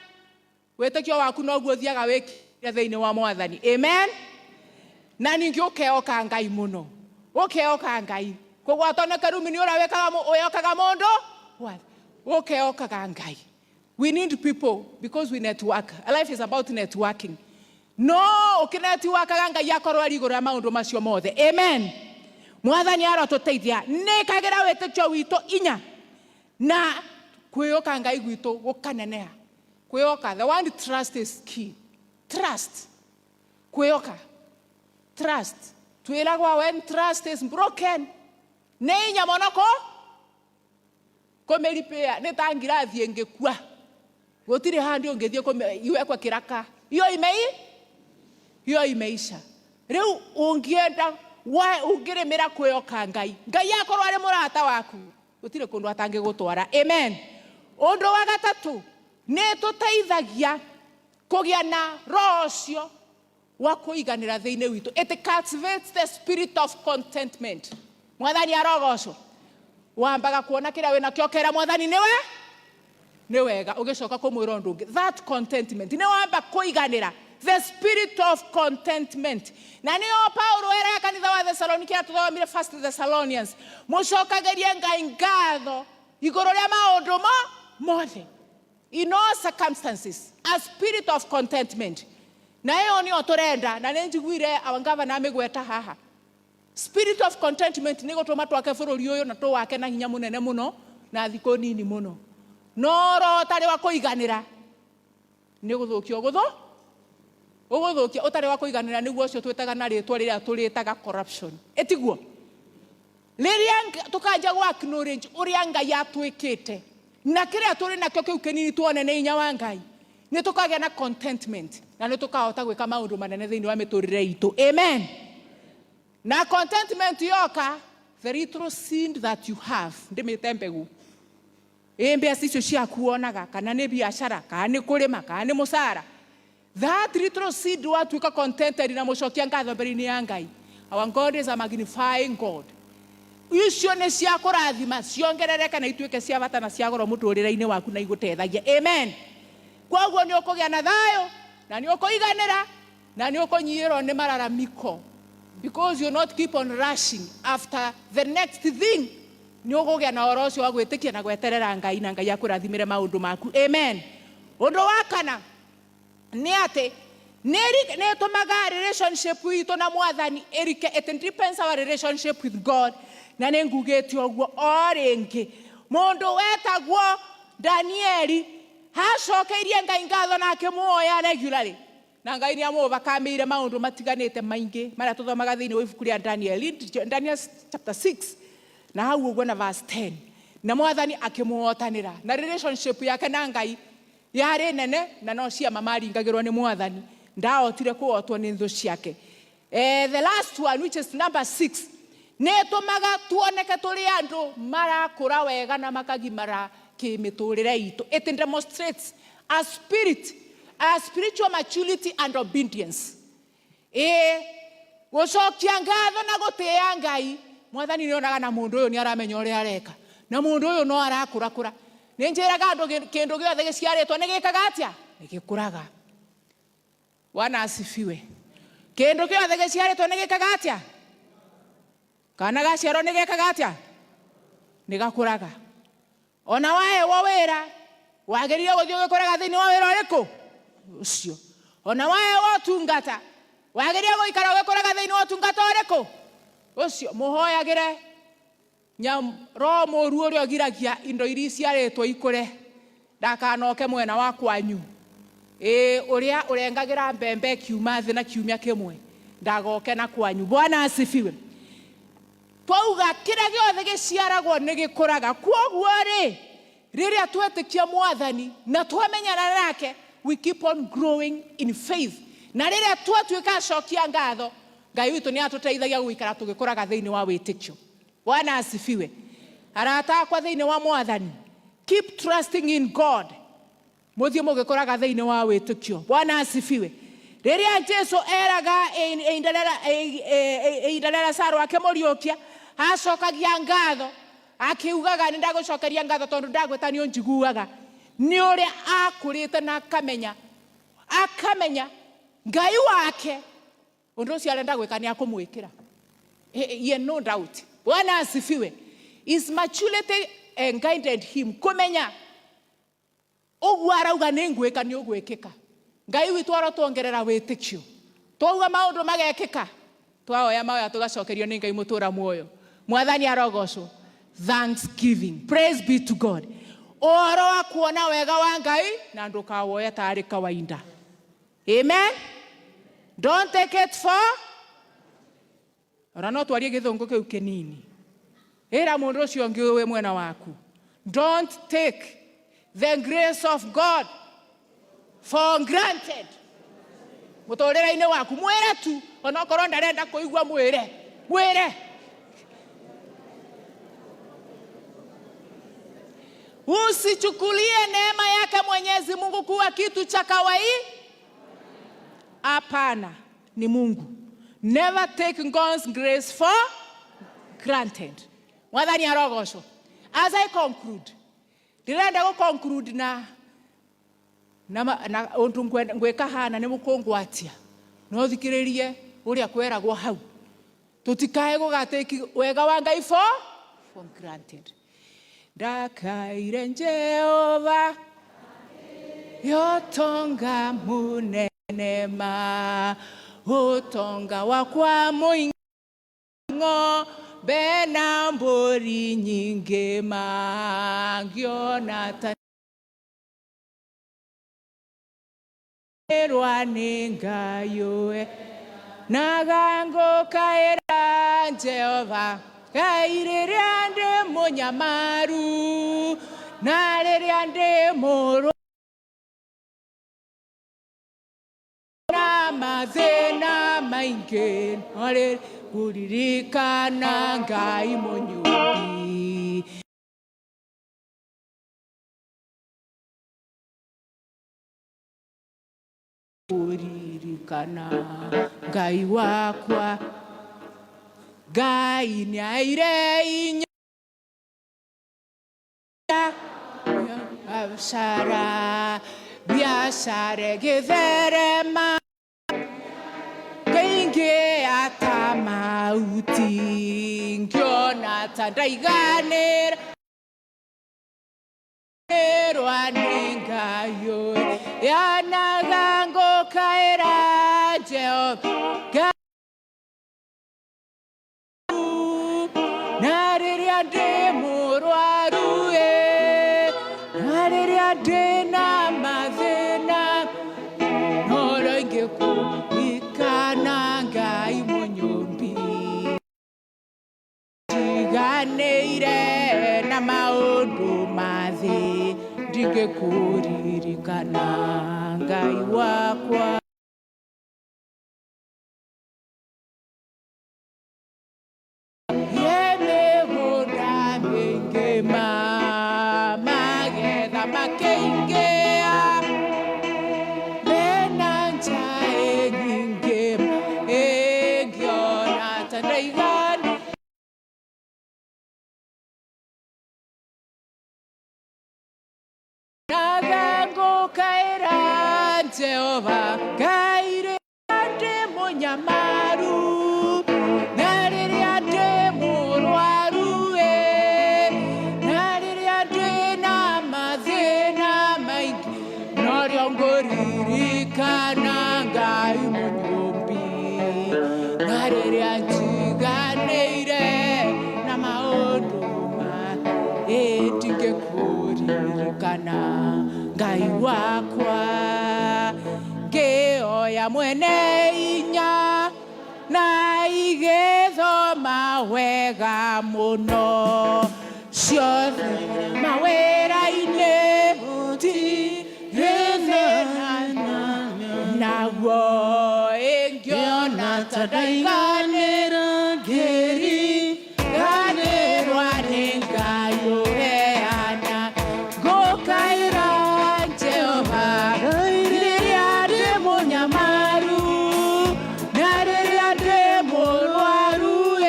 Speaker 4: wĩtĩkio waku noguo ũthiaga wĩkĩre thĩinĩ wa Mwathani. Amen. Na ningĩ ũkeoka Ngai mũno, ũkeoka Ngai. Kũgwatwo nĩ kĩrumi nĩ ũrĩa wĩkaga wĩokaga mũndũ, ũkeokaga Ngai. We need people because we network. Life is about networking. No ũkĩnetworkaga Ngai akorwo arĩ igũrũ rĩa maũndũ macio mothe. Amen. Mwathani arotũteithia. Nĩkagĩra wĩtĩkio witũ inya na kwĩũka Ngai gwitũ gũkaneneha. Kwĩoka, the one trust is key. Trust. Kwĩoka. Trust. Twĩragwa when trust is broken, nĩ inya mũno kũ kũmĩripĩa nĩ ta ngirathi ĩngĩkua. Gũtirĩ handũ ũngĩthiĩ iwekwe kĩraka. Hiyo imei? Hiyo imeisha. Rĩu ũngĩenda ũngĩrĩmĩra kwĩoka Ngai, Ngai akorwo arĩ mũrata waku, gũtirĩ kũndũ atangĩgũtwara. Amen. Ũndũ wa gatatũ, nĩ tũteithagia kũgĩa na roho ũcio wa kũiganĩra thĩinĩ witũ. It cultivates the spirit of contentment. Mwathani arogocwo. Wambaga kuona kĩrĩa wĩnakĩo ũkera Mwathani nĩwe nĩ wega, ũgĩcoka kũmwĩra ũndũ ũngĩ. That contentment nĩ wamba kũiganĩra, the spirit of contentment. Na nĩyo Paulo eraga kanitha wa Thessaloniki, tũthomire First Thessalonians, mũcokagĩrie Ngai ngatho igũrũ rĩa maũndũ mo mothe, in all circumstances, a spirit of contentment. Na ĩyo nĩyo tũrenda, na nĩ njiguire our governor amĩgweta haha. Spirit of contentment nĩ gũtũma twake bũrũri ũyũ na tũwake na hinya mũnene mũno na thikũ nini mũno. No roho ũtarĩ wa kũiganĩra nĩ gũthũkia ũgũthũ ũgũthũkia. Ũtarĩ wa kũiganĩra nĩguo ũcio twĩtaga na rĩtwa rĩrĩa tũrĩtaga corruption. Ĩtiguo rĩrĩa tũkanjia gũ acknowledge ũrĩa Ngai atwĩkĩte na kĩrĩa tũrĩ nakĩo kĩu kĩnini, tuone nĩ hinya wa Ngai, nĩ tũkagĩa na contentment na nĩ tũkahota gwĩka maũndũ manene thĩinĩ wa mĩtũrĩre itũ. Amen. Na contentment yoka, the little seed that you have, ndĩmĩte mbegũ ĩ mbeca icio ciaku wonaga, kana nĩ biacara, kana nĩ kũrĩma, kana nĩ mũcara, that little seed, watuĩka contented na mũcokia ngatho mbere-inĩ ya Ngai, our God is a magnifying God. Icio nĩ cia kũrathima ciongerereke na ituĩke cia bata na cia goro mũtũrĩre-inĩ waku na igũteithagia. Amen. Koguo nĩ ũkũgĩa na thayũ na nĩ ũkũiganĩra na nĩ ũkũnyihĩrwo nĩ mararamiko, because you not keep on rushing after the next thing. Nĩ ũkũgĩa na ũhoro ũcio wa gwĩtĩkia na gweterera Ngai, na Ngai akũrathimĩre maũndũ maku. Amen. Ũndũ wa kana nĩ atĩ nĩ ĩtũmaga relationship itũ na Mwathani ĩrike. It deepens our relationship with God. Na nĩ ngugĩte ũguo o rĩngĩ, mũndũ wetagwo Danieli acokeirie Ngai ngatho na akĩmuoya regularly, na Ngai nĩ amũvakamĩire maũndũ matiganĩte maingĩ marĩa tũthomaga thĩinĩ wa ibuku rĩa Daniel. Read Daniel chapter 6 na hau ũguo na verse 10. Na Mwathani akĩmuotanĩra na relationship yake na Ngai yarĩ nene, na no ciama maringagĩrwo nĩ Mwathani, ndahotire kũhotwo nĩ thũ ciake. The last one, which is number 6, nĩ ĩtũmaga tuoneke tũrĩ andũ marakũra wega na makagimara kĩmĩtũrĩre itũ. It demonstrates a spiritual maturity and obedience. Ĩ gũcokia ngatho na gũtĩĩa Ngai, Mwathani nĩ onaga na mũndũ ũyũ nĩ aramenya ũrĩa areka, na mũndũ ũyũ no arakũrakũra. Nĩ njĩraga andũ kĩndũ gĩothe gĩciarĩtwo nĩ gĩkaga atĩa? Nĩ gĩkũraga. Bwana asifiwe. Kĩndũ gĩothe gĩciarĩtwo nĩ gĩkaga atĩa? Kana gaciarwo nĩ gekaga atĩa? Nĩ gakũraga. Ona wahewo wĩra, wagĩrĩire gũthiĩ ũgĩkũraga thĩinĩ wa wĩra ũrĩkũ? Ũcio. Ona wahewo ũtungata, wagĩrĩire gũikara ũgĩkũraga thĩinĩ wa ũtungata ũrĩkũ? Ũcio. Mũhoyagĩre roho mũru ũrĩa ũgiragia indo iria iciarĩtwo ikũre ndakanoke mwena wa kwanyu. Ĩĩ, ũrĩa ũrengagĩra mbembe ĩkiuma thĩ na kiumia kĩmwe ndagoke na kwanyu. Bwana asifiwe. Twauga kĩrĩa gĩothe gĩciaragwo nĩ gĩkũraga. Kwoguo rĩ, rĩrĩa twetĩkia Mwathani na twamenyana nake, we keep on growing in faith. Na rĩrĩa twatuĩka acokia ngatho, Ngai witũ nĩ atũteithagia gũikara tũgĩkũraga thĩinĩ wa wĩtĩkio. Bwana asifiwe. Arata akwa thĩinĩ wa Mwathani, keep trusting in God. Mũthiĩ mũgĩkũraga thĩinĩ wa wĩtĩkio. Bwana asifiwe. Rĩrĩa Jesu eraga ihinda rĩa Lazaro akĩmũriũkia, acokagia ngatho akiugaga nĩ ndagũcokeria ngatho tondũ ndagwĩta nĩ ũnjiguaga. Nĩ ũrĩa akũrĩte na akamenya Ngai wake ũndũ ũcio arenda gwĩka nĩ akũmwĩkĩra. Ye no doubt. Bwana asifiwe. His maturity guided him kũmenya ũguo arauga nĩ ngwĩka nĩ ũgwĩkĩka. Ngai witũ arotwongerera wĩtĩkio. Twauga maũndũ magekĩka, twaoya maoya tũgacokerio nĩ Ngai mũtũra muoyo. Mwathani arogocwo. Thanksgiving. Praise be to God. Ũhoro wa kuona wega wa Ngai na ndũkawoye tarĩ kawaida. Amen. Don't take it for ona no twarie gĩthũngũ kĩu kĩnini. Ĩra mũndũ ũcio ũngĩ wĩ mwena waku. Don't take the grace of God for granted. Mũtũrĩre-inĩ waku mwĩre tu onokorwo ndarenda kũigua mwĩre. Mwĩre. Usichukulie neema yake Mwenyezi Mungu kuwa kitu cha kawaida. Hapana, ni Mungu. Never take God's grace for granted. Mwathani arogocwo. As I conclude, ndĩrenda gũ conclude na na ũndũ ngwĩka hana nĩ mũkũngwatia. No thikĩrĩrie ũrĩa kweragwo hau. Tũtikae gũgatake wega wa Ngai for granted. Ndakaire Jehova yotonga munene ma utonga wakwa mũingĩ ng'ombe na mbũri nyingĩ ma ngĩona ta rwa nĩ Ngai ũe naga ngũkaĩra Jehova Ngai rĩrĩa ndĩ mũnyamaru na rĩrĩa ndĩ mũrũ na mathĩna maingĩ no rĩrĩ kũririkana Ngai mũnyũmbi. Kũririkana Ngai wakwa Ngai nĩaire inya biacara biacara ĩgĩtherema kĩingĩ ata mauti ngĩona ta ndaiganĩra rwa nĩ Ngai ũyũ yanaga ngũkaĩra Jehova na rĩrĩa ndĩ mũrwaru ĩ na rĩrĩa ndĩ na mathĩna no ingĩkũririkana Ngai mũnyũmbi njiganĩire na maũndũ ma thĩ ndingĩkũririkana Ngai wakwa. Ye mĩgũnda mĩingĩ ma magetha makĩingĩha mena njaĩ nyingĩ ĩngĩona ta ndaigana naga ngũkaĩra Jehova Ngai rĩrĩa ndĩ mũnyamaru na rĩrĩa ndĩ mũrwaru ĩ Ngũririkana Ngai mũnyũmbi, na rĩrĩa njiganĩire na maũndũ ma ĩ ndingĩkũririkana Ngai wakwa. Ngĩoya mwene inya na igĩthoma wega mũno ciothe mawĩra-inĩ gũtirĩ thĩna naguo ĩngĩona ta ndaiganĩra ngĩriganĩrwa nĩ Ngai ũheana. Ngũkaĩra Jehova rĩrĩa ndĩ mũnyamaru na rĩrĩa ndĩ mũrwaru ĩ,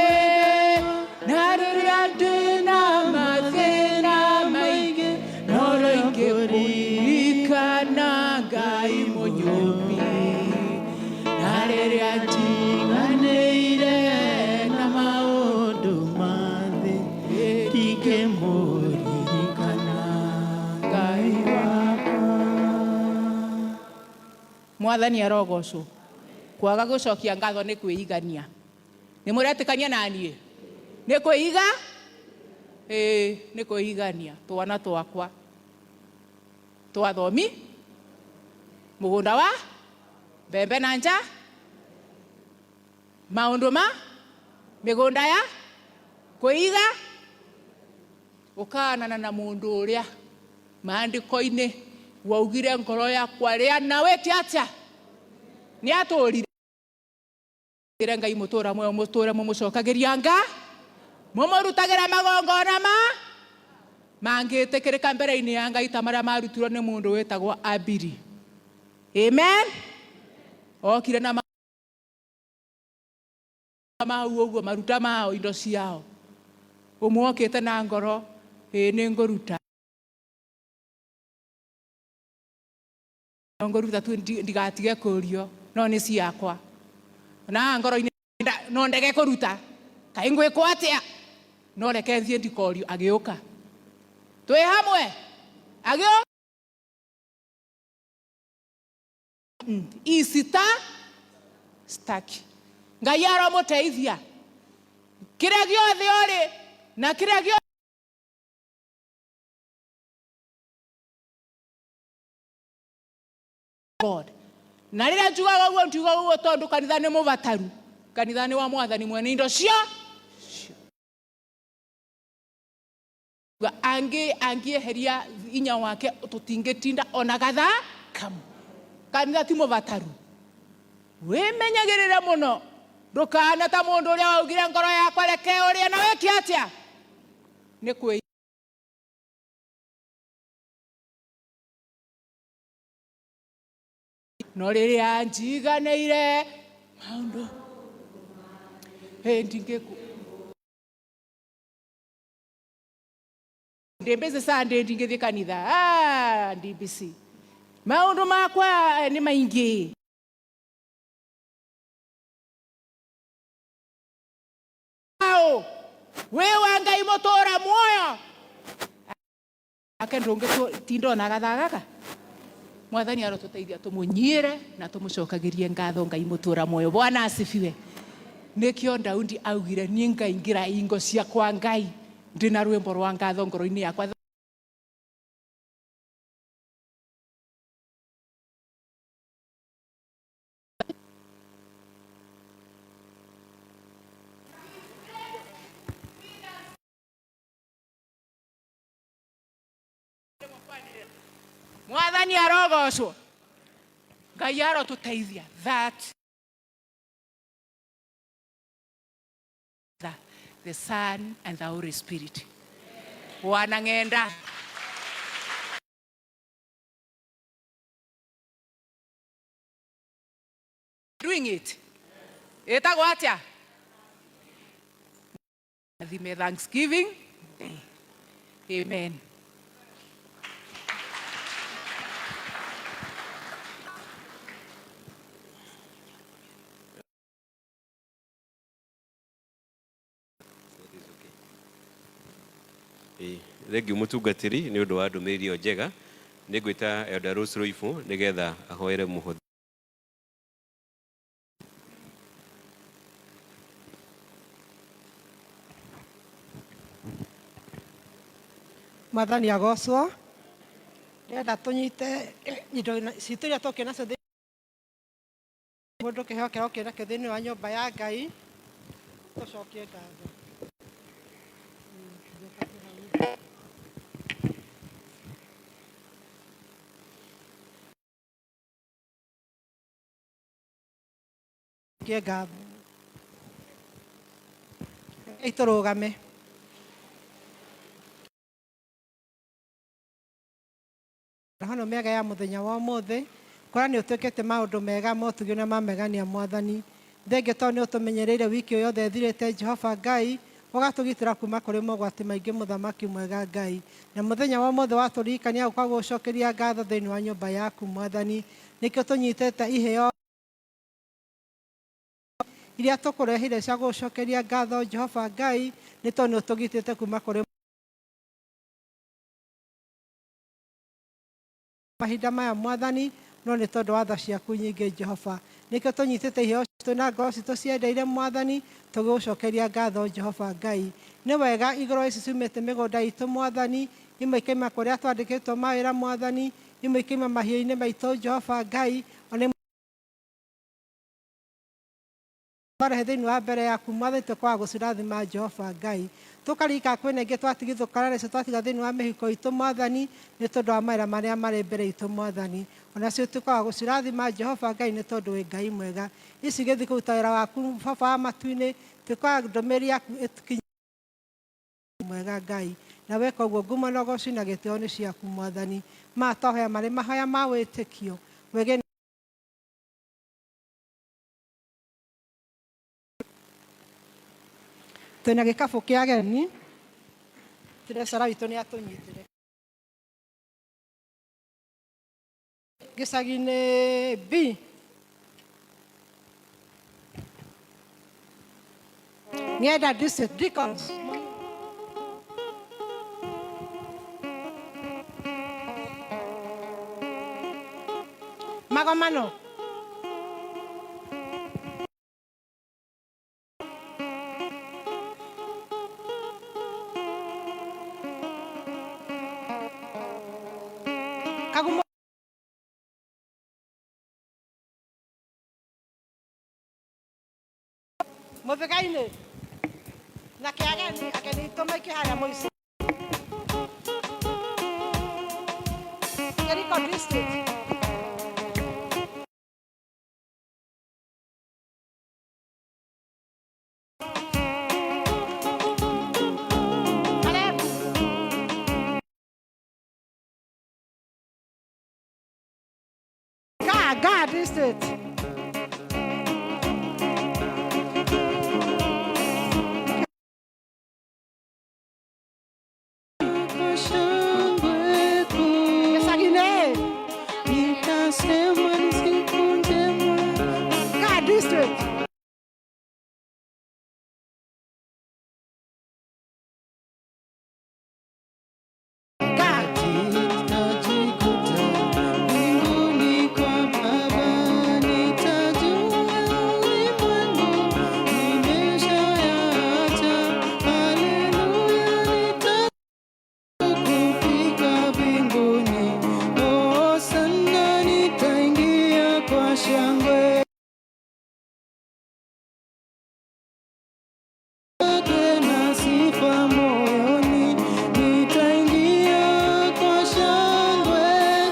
Speaker 4: na rĩrĩa ndĩ na mathĩna maingĩ no ingĩkũririkana Ngai mũnyũmbi, na rĩrĩa njiganĩire na
Speaker 1: maũndũ ma thĩ ndingĩmũririkana Ngai wakwa.
Speaker 4: Mwathani arogocwo. Kwaga gũcokia ngatho nĩ kwĩigania. Nĩ mũretĩkania na niĩ? Nĩ kwĩiga? Ĩĩ, nĩ kwĩigania. Twana twakwa twathomi mũgũnda wa mbembe na nja maũndũ ma mĩgũnda ya kwĩiga ũkanana na mũndũ ũrĩa maandĩko-inĩ waugire ngoro yakwa rĩa na wĩke atĩa nĩ atũrire Ngai mũtũra muoyo mũtũre mũmũcokagĩria nga mũmũrutagĩra magongona ma mangĩtĩkĩrĩka mbere-inĩ ya Ngai ta marĩa marutirwo nĩ mũndũ wĩtagwo Abiri. Amen. Okire na mau ũguo maruta mao indo ciao ũmwe okĩte na ngoro ĩ nĩ ngũruta ngũruta tu ndigatige kũrio no nĩ ciakwa na ngoro-inĩ no ndege kũruta kaĩ ngwĩkwo atĩa no reke thiĩ ndikorio. Agĩũka twĩ hamwe agĩũka isita staki. Ngai aromũteithia kĩrĩa gĩothe ũrĩ na kĩrĩa gĩothe God. Na rĩrĩa njugaga ũguo njugaga ũguo tondũ kanitha nĩ mũbataru, kanitha nĩ wa mwathani mwene indo cio angĩ angĩeheria inya wake tũtingĩtinda ona gathaa kamwe. Kanitha ti mũbataru, wĩmenyagĩrĩre mũno ndũkana ta mũndũ ũrĩa waugire ngoro yakwa reke ũrĩe na wĩke atĩa nĩ kwĩ no rĩrĩa njiganĩire maũndũ ĩ ndingĩku ndĩ busy Sunday ndingĩthiĩ kanitha. Ah, ndi busy maũndũ makwa nĩ maingĩ. Au wĩ wa Ngai mũtũra muoyo ake ndũngĩtinda ona gathaa gaka. Mwathani arotũteithia tũmũnyire na tũmũcokagĩrie ngatho Ngai mũtũra muoyo. Bwana asifiwe. Nĩkĩo Daudi augire niĩ ngaingĩra ingo ciakwa Ngai ndĩna rwĩmbo rwa ngatho ngoro-inĩ yakwa. Mwathani arogocwo. Ngai arotũteithia that the Son and the Holy Spirit. Bwana ng'enda. Doing it. Ĩtagwo atĩa? Thime Thanksgiving Day. Amen.
Speaker 2: Thengiũ mũtungatĩri nĩ ũndũ wa ndũmĩrĩri ĩyo njega. Nĩ ngwĩta Elder Rose Rũibũ nĩgetha ahoere mũhothi.
Speaker 5: Mwathani agocwo. Ndĩrenda tũnyite indo citũ iria tũkĩ nacio mũndũ kĩheo kĩrĩa okĩ nakĩo thĩinĩ wa nyũmba ya Ngai, tũcokie ngatho. Cokie ngatho. Rekei tũrũgame. Roho mĩega ya mũthenya wa ũmũthĩ, kũrĩa nĩ ũtwĩkĩte maũndũ mega, motugi na mamegania Mwathani. Thengiũ tondũ nĩ ũtũmenyereire wiki ĩyo yothe ĩthirĩte, Jehova Ngai, ũgatũgitĩra kuma kũrĩ mogwati maingĩ, mũthamaki mwega Ngai. Na mũthenya wa ũmũthĩ watũririkania gũka gũcokeria ngatho thĩinĩ wa nyũmba yaku Mwathani. Nĩkĩo tũnyitĩte iheo iria tũkũrehire cia gũcokeria ngatho Jehova Ngai, nĩ tondũ nĩ ũtũgitĩte kuma kũrĩ mahinda maya Mwathani, no nĩ tondũ wa tha ciaku nyingĩ Jehova. Nĩkĩo tũnyitĩte iheo citũ na ngoro citũ ciendeire Mwathani, tũgĩgũcokeria ngatho Jehova Ngai. Nĩ wega igũrũ ici ciumĩte mĩgũnda itũ Mwathani, imwe ikaima kũrĩa twandĩkĩtwo mawĩra Mwathani, imwe ikaima mahiũ-inĩ maitũ Jehova Ngai, ona twarehe thĩinĩ wa mbere yaku Mwathani, tũkaga gũcirathima Jehova Ngai. Tũkarika kwĩna ingĩ twatigithũkana nacio twatiga thĩinĩ wa mĩhuko itũ Mwathani, nĩ tondũ wa mawĩra marĩa marĩ mbere itũ Mwathani. Onacio tũkaga gũcirathima Jehova Ngai, nĩ tondũ wĩ Ngai mwega. Ici gĩthiĩ kũruta wĩra waku Baba wa matu-inĩ, tũkaga ndũmĩrĩri yaku ĩtũkinye mwega Ngai. Na weka ũguo ngumo na ũgoci na gĩtĩo nĩ ciaku Mwathani. Maya twahoya marĩ mahoya ma wĩtĩkio. Wege twĩna gĩkabũ kĩa ageni, treasurer witũ nĩ atũnyitĩre. Gĩcagi-inĩ B. Ng'enda District Deacons. Magomano. Kagumo. Mũthĩga-inĩ na kĩageni ageni aitũ maingĩ harĩa mũico. Kĩriko District. Karibu. Ga District. Gĩcagi-inĩ.
Speaker 6: Nitasema ni siku njema.
Speaker 5: Ga District. Ga.
Speaker 6: Nitajikuta mbinguni kwa Baba, nitajua ulimwengu nimeshayaacha. Haleluya, nitakufika mbinguni. Oh, sana nitaingia kwa shangwe na sifa moyoni, nitaingia kwa shangwe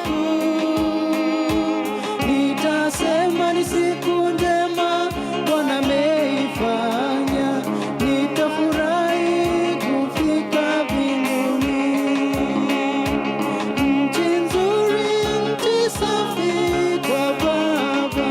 Speaker 6: kuu. Nitasema ni siku njema Bwana ameifanya, nitafurahi kufika mbinguni. Nchi nzuri, nchi safi kwa Baba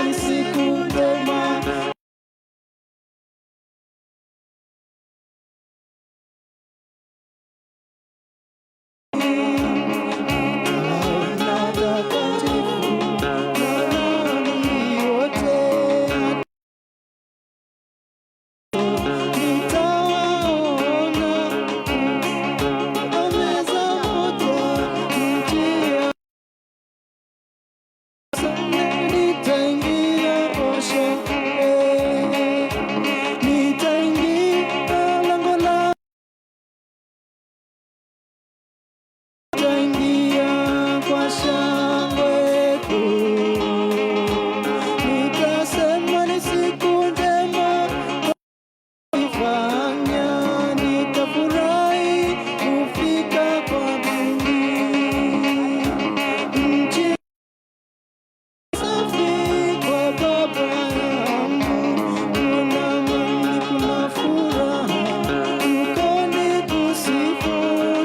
Speaker 6: ni siku njema. Nitaingia lango la nitaingia kwa shangwe kuu, nitasema ni siku njema ifanya, nitafurahi kufika kwa Mungu. Nchi safi kwa Baba yangu, kuna amani, kuna furaha, huko ni kusifu,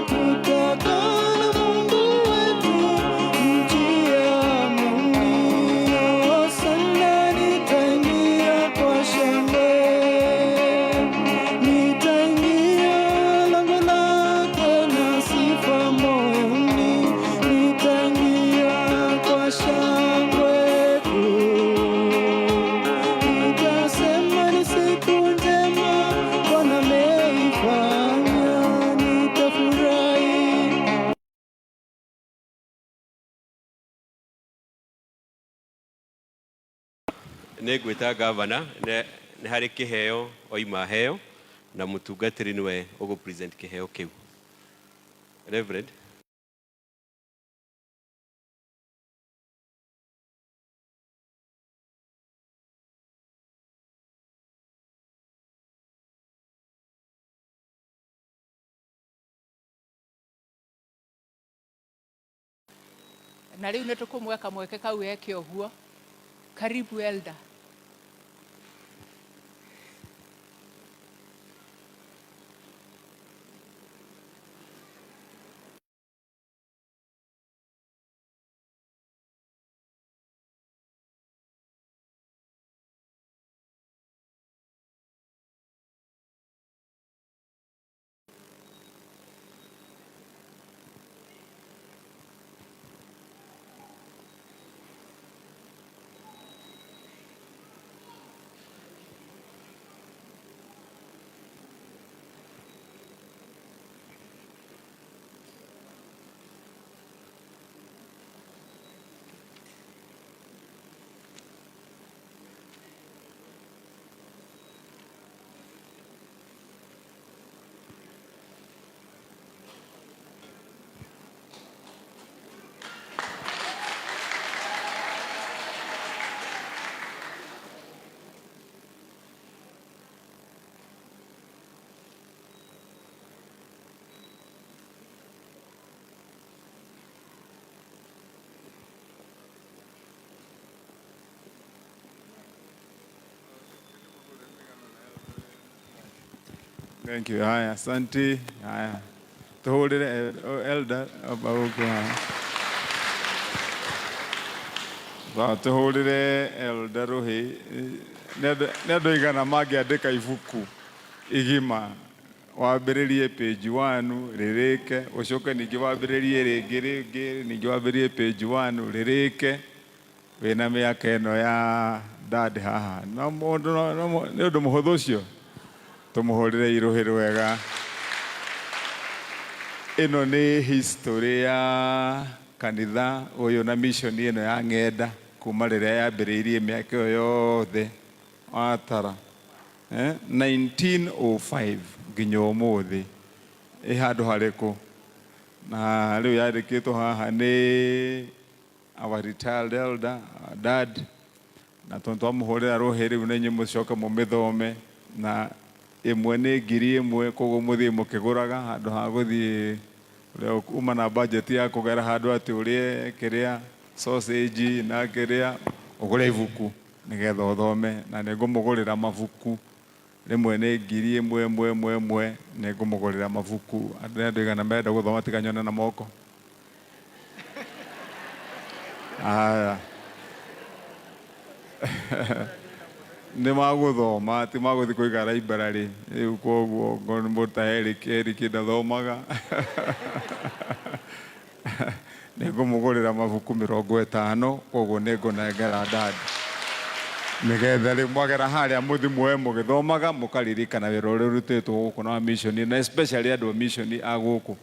Speaker 6: tutakaa na Mungu wetu, nchi ya amani. Hosana, nitaingia kwa shangwe, nitaingia lango lake na sifa moyoni, nitaingia kwa shangwe kuu. Nitasema ni siku njema Bwana ameifanya, nitafurahi.
Speaker 2: Nä ngwä ta gavana nä harä kä heo oima heo na må tungatä ri nĩwe å gå present kä heo kä u. Reverend.
Speaker 4: Na rĩu nĩ tũkũmwe kamweke kau eke ũguo. Karibu elder.
Speaker 7: Thank you. Haya, asante. Haya. Tuhurire elder aba gũkũ haha. Sawa, tuhurire elder rũhĩ. Nĩ andũ aigana mangĩandĩka ibuku igima wambĩrĩrie page 1 rĩrĩke, ũcoke ningĩ wambĩrĩrie rĩngĩ rĩngĩ, ningĩ wambĩrĩrie page 1 rĩrĩke wĩna mĩaka ĩno ya dad haha. No mũndũ nĩ ũndũ mũhũthũ ũcio. Tũmũhũrĩre irũhĩ rwega. Ĩno nĩ history ya kanitha ũyũ na mission ĩno ya ng'enda kuma rĩrĩa yambĩrĩirie mĩaka ĩyo yothe watara 1905 nginya ũmũthĩ ĩ handũ harĩkũ, na rĩu yandĩkĩtwo haha nĩ our retired elder, our dad, na tondũ twamũhũrĩra rũhĩ rĩu nĩ inyuĩ mũcoke mũmĩthome, na ĩmwe nĩ 1000, koguo mũthiĩ mũkĩgũraga handũ ha gũthiĩ ũrĩa uma na budget ya kũgera handũ atĩ ũrĩe kĩrĩa sausage na kĩrĩa, ũgũre ibuku nĩgetha ũthome, na nĩ ngũmũgũrĩra mabuku rĩmwe nĩ 1000 ĩmwe ĩmwe ĩmwe, nĩ ngũmũgũrĩra mabuku. Andũ nĩ andũ aigana marenda gũthoma tiga nyone na moko? Haya. Nĩ magũthoma ti magũthiĩ kũiga library rĩu koguo ngorwo nĩ mũndũ ta Eric Eric ndathomaga nĩ ngũmũgũrĩra mabuku 50 koguo nĩ ngũnengera dad nĩgetha rĩu mwagera harĩa mũthi muoe mũgĩthomaga mũkaririkana wĩra ũrĩa ũrutĩtwo gũkũ na wa mission na especially andũ a mission a gũkũ.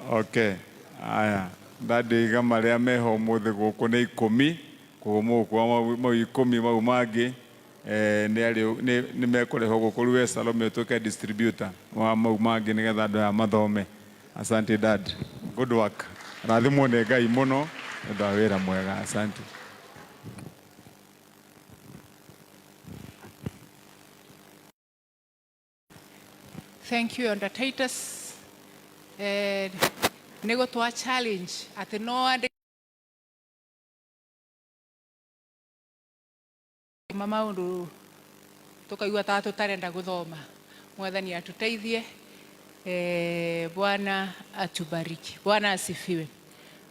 Speaker 7: Okay. Aya, ndandĩiga marĩa meho ũmũthĩ gũkũ nĩ 10, koguo mũgũkua mau 10 mau mangĩ eh, nĩ arĩ nĩ mekũrehwo gũkũ rĩu we Salome ũtuĩke distributor wa mau mangĩ nĩgetha andũ aya mathome. Asante dad. Good work. Rathimwo nĩ Ngai mũno nĩ ũndũ wa wĩra mwega. Asante.
Speaker 4: Thank you, Elder Titus. Eh, nĩ gũtwa challenge atĩ no andĩke maũndũ tũkaigua ta tũtarenda gũthoma. Mwathani atuteithie. Eh, Bwana atubariki. Bwana asifiwe.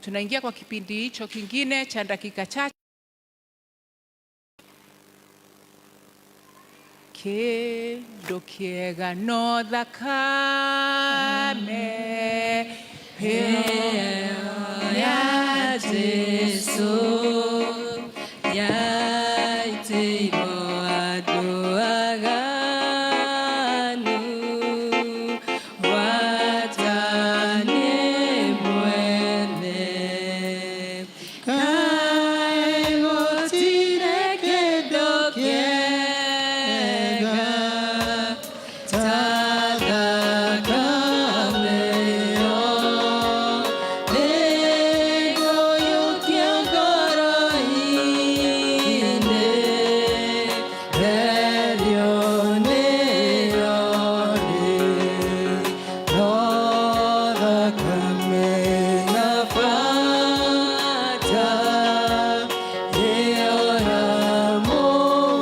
Speaker 4: Tunaingia kwa kipindi hicho kingine cha dakika chache. Kĩndũ kĩega no thakame ĩyo ya Jesu
Speaker 3: yaitĩirwo andũ aganu gwata niĩ mwene kaĩ gũtirĩ kĩndũ kĩega ta thakame ĩyo nĩngũiyũkia ngoro-inĩ therio nĩyo rĩ no thakame na bata ĩyo ya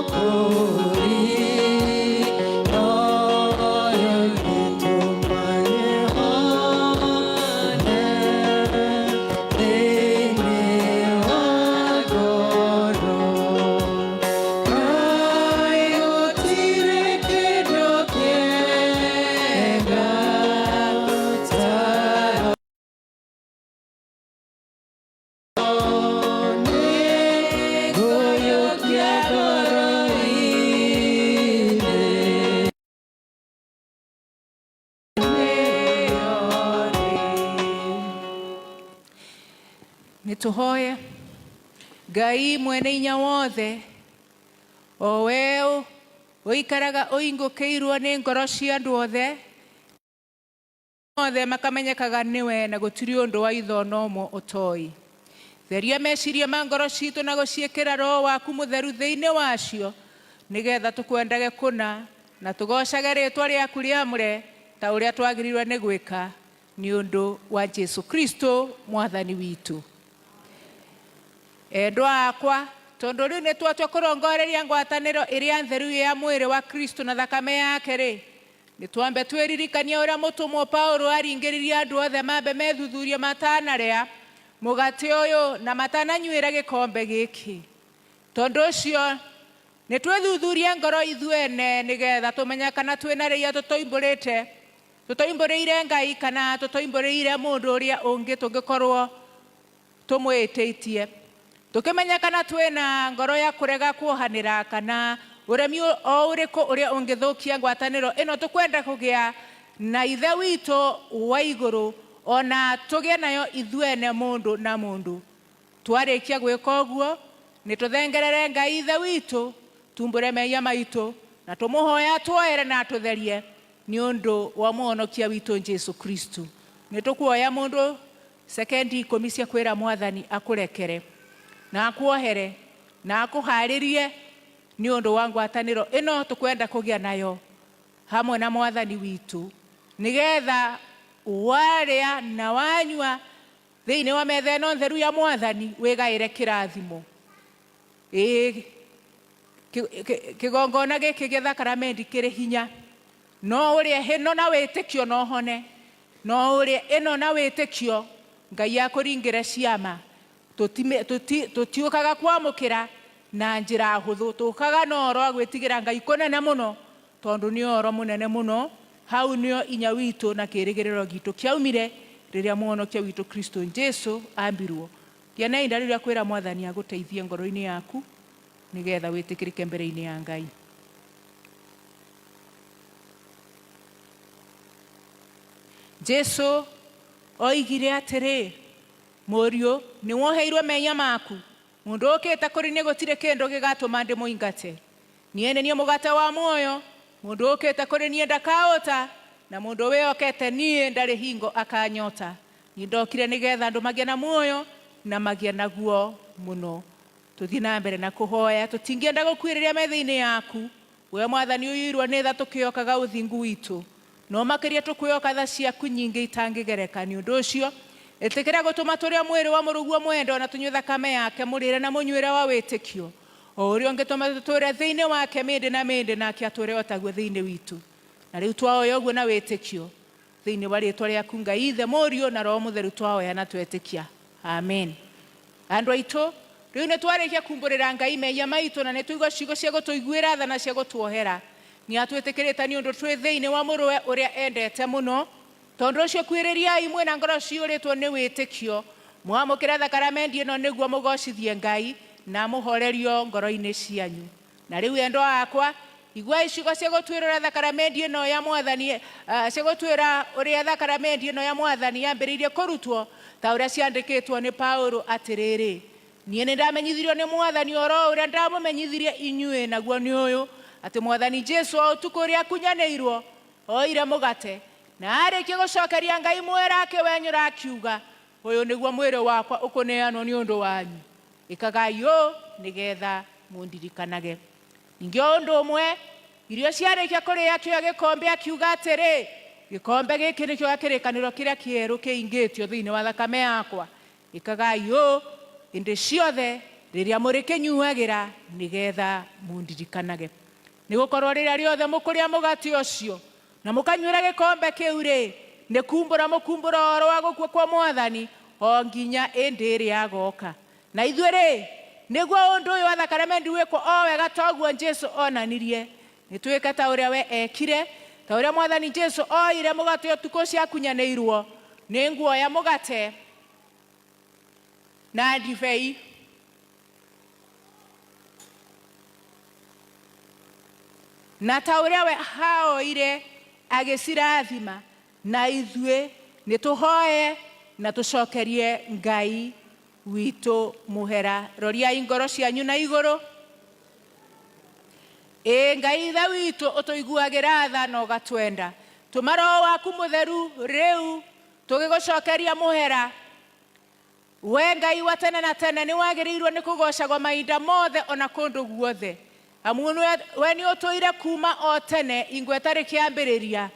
Speaker 3: Mũkũũri noyo ĩtũma nyone thĩinĩ wa ngoro kaĩ gũtirĩ kĩndũ kĩega ta nĩngũiyũkia ngoro-inĩ
Speaker 4: nĩyo rĩ. Nĩ tũhoye Ngai mwene inya wothe o we ũikaraga ũingũkĩirwo nĩ ngoro cia andũ othe othe makamenyekaga nĩwe na gũtirĩ ũndũ wa itho na ũmwe ũtoĩ. Theria meciria ma ngoro citũ na gũciĩkĩra roho waku mũtheru thĩinĩ wacio nĩgetha tũkwendage kũna na tũgocage rĩtwa rĩaku rĩamũre ta ũrĩa twagĩrĩirwo nĩ gwĩka nĩ ũndũ wa Jesu Kristo mwathani witũ. Endwa akwa tondũ rĩu nĩ twatua kũrongoreria ngwatanĩro ĩrĩa theru ya mwĩrĩ wa Kristo na thakame yake rĩ nĩ twambe twĩririkania ũrĩa mũtũmwo Paulo aringĩrĩrie andũ othe mambe methuthurie matanarĩa mũgate ũyũ na matananyuĩra gĩkombe gĩkĩ. Tondũ ũcio nĩ twĩthuthurie ngoro ithuene nĩgetha tũmenye kana twĩna rĩia tũtoimbũrĩte tũtoimbũrĩire Ngai kana tũtoimbũrĩire mũndũ ũrĩa ũngĩ tũngĩkorwo tũmwĩtĩtie tũkĩmenya kana twĩna ngoro ya kũrega kuohanĩra kana ũremi o ũrĩkũ ũrĩa ũngĩthũkia ngwatanĩro ĩno tũkwenda kũgĩa na ithe witũ wa igũrũ ona tũgĩe nayo ithuene mũndũ na mũndũ. Twarĩkia gwĩka ũguo nĩ tũthengerere Ngai ithe witũ tumbũre mehia maitũ na tũmũhoya tuoere na atũtherie nĩ ũndũ wa mũhonokia witũ Jesu Kristo. Nĩ tũkuoya mũndũ sekendi 10 cia kwĩra mwathani akũrekere na akuohere na akũharĩrie nĩ ũndũ wa ngwatanĩro ĩno tũkwenda kũgĩa nayo hamwe na mwathani witũ nĩgetha warĩa na wanyua thĩinĩ wa metha ĩno theru ya mwathani wĩgaĩre kĩrathimo. Ĩĩ kĩgongona gĩkĩ gĩa thakaramendi kĩrĩ hinya. No ũrĩe hĩno na wĩtĩkio na ũhone, no ũrĩe ĩno na wĩtĩkio Ngai akũringĩre ciama. Tũtiũkaga kwamũkĩra na njĩra hũthũ, tũkaga na ũhoro wa gwĩtigĩra Ngai kũnene mũno, tondũ nĩ ũhoro mũnene mũno. Hau nĩo inya witũ na kĩĩrĩgĩrĩro gitũ kĩaumire rĩrĩa Mũhonokia witũ Kristo Jesu ambirwo. Gĩa na ihinda rĩu rĩa kwĩra Mwathani agũteithie ngoro-inĩ yaku nĩgetha wĩtĩkĩrĩke mbere-inĩ ya Ngai. Jesu oigire atĩrĩ, Mũriũ, nĩ woheirwo mehia maku. Mũndũ ũkĩte kũrĩ niĩ gũtirĩ kĩndũ gĩgatũma ndĩmũingate. Niĩ nĩ niĩ mũgate wa muoyo. Mũndũ ũkĩte kũrĩ niĩ ndakaũta, na mũndũ wĩhokete niĩ ndarĩ hingo akanyota. Niĩ ndokire nĩgetha andũ magĩe na muoyo na magĩe naguo mũno. Tũthiĩ na mbere na kũhoya. Tũtingĩenda gũkuĩrĩria metha-inĩ yaku, we Mwathani ũiyũirwo nĩ tha, tũkĩokaga ũthingu witũ, no makĩria tũkwĩhoka tha ciaku nyingĩ itangĩgereka. Nĩ ũndũ ũcio ĩtĩkĩra gũtũma tũrĩe mwĩrĩ wa mũrũguo mwendwa na tũnyue thakame yake, mũrĩre na mũnyuĩre wa wĩtĩkio, o ũrĩa ũngĩtũma tũtũũre thĩinĩ wake mĩndĩ na mĩndĩ, nake atũũre o taguo thĩinĩ witũ. Na rĩu twahoya ũguo na wĩtĩkio thĩinĩ wa rĩĩtwa rĩaku Ngai Ithe, Mũriũ na Roho Mũtheru, twahoya na twetĩkia. Amen. Andũ aitũ, rĩu nĩ twarĩkia kumbũrĩra Ngai mehia maitũ na nĩ twaigua ciugo cia gũtũiguĩra tha na cia gũtuohera. Nĩ atwĩtĩkĩrĩte nĩ ũndũ twĩ thĩinĩ wa mũrũwe ũrĩa endete mũno. Tondũ ũcio kuĩrĩriai mwĩ na ngoro ciyũrĩtwo nĩ wĩtĩkio, mwamũkĩre thakaramendi ĩno nĩguo mũgocithie Ngai na mũhorerio ngoro-inĩ cianyu. Na rĩu endwa akwa, iguai ciugo cia gũtuĩra ũrĩa thakaramendi ĩno ya Mwathani, cia gũtuĩra ũrĩa thakaramendi ĩno ya Mwathani yambĩrĩirie kũrutwo, ta ũrĩa ciandĩkĩtwo nĩ Paulo, atĩrĩrĩ, Niĩ nĩndamenyithirio nĩ Mwathani ũhoro ũrĩa ndamũmenyithirie inyuĩ, naguo nĩ ũyũ, atĩ Mwathani Jesu o ũtukũ ũrĩa akunyanĩirwo, oire mũgate, na aarĩkia gũcokeria Ngai mwera, akĩwenyũra, akiuga, Ũyũ nĩguo mwĩrĩ wakwa ũkũneanwo nĩ ũndũ wanyu, ĩkagai ũũ nĩgetha mũndirikanage. Ningĩ o ũndũ ũmwe, irio ciarĩkia kũrĩa, akĩoya gĩkombe, akiuga atĩrĩ, Gĩkombe gĩkĩ nĩkĩo gĩa kĩrĩkanĩro kĩrĩa kĩerũ kĩingĩtio thĩinĩ wa thakame yakwa, ĩkagai ũũ hĩndĩ ciothe rĩrĩa mũrĩkĩnyuagĩra nĩgetha mũndirikanage. Nĩgũkorwo rĩrĩa rĩothe mũkũrĩa mũgate ũcio na mũkanyuĩra gĩkombe kĩu-rĩ, nĩ kumbũra mũkumbũra ũhoro wa gũkua kwa Mwathani o nginya ĩndĩ ĩrĩa agoka. Na ithuĩ-rĩ, nĩguo ũndũ ũyũ wa thakaramendi wĩkwo o wega toguo Jesu onanirie, nĩ twĩke ta ũrĩa we ekire, ta ũrĩa Mwathani Jesu oire mũgate ũtukũ ũcio akunyanĩirwo, nĩ nguoya mũgate na ndibei. Na ta ũrĩa we haoire agĩcirathima, na ithuĩ nĩ tũhoe na tũcokerie Ngai witũ mũhera. Roriai ngoro cianyu na igũrũ. Ĩĩ Ngai Ithe witũ ũtũiguagĩra tha na ũgatwenda, tũma Roho waku mũtheru rĩu tũgĩgũcokeria mũhera. We Ngai wa tene na tene, nĩ wagĩrĩirwo nĩ kũgoocagwo mahinda mothe o na kũndũ guothe, amu we nĩ ũtũire kuuma o tene hingo ĩtarĩ kĩambĩrĩria.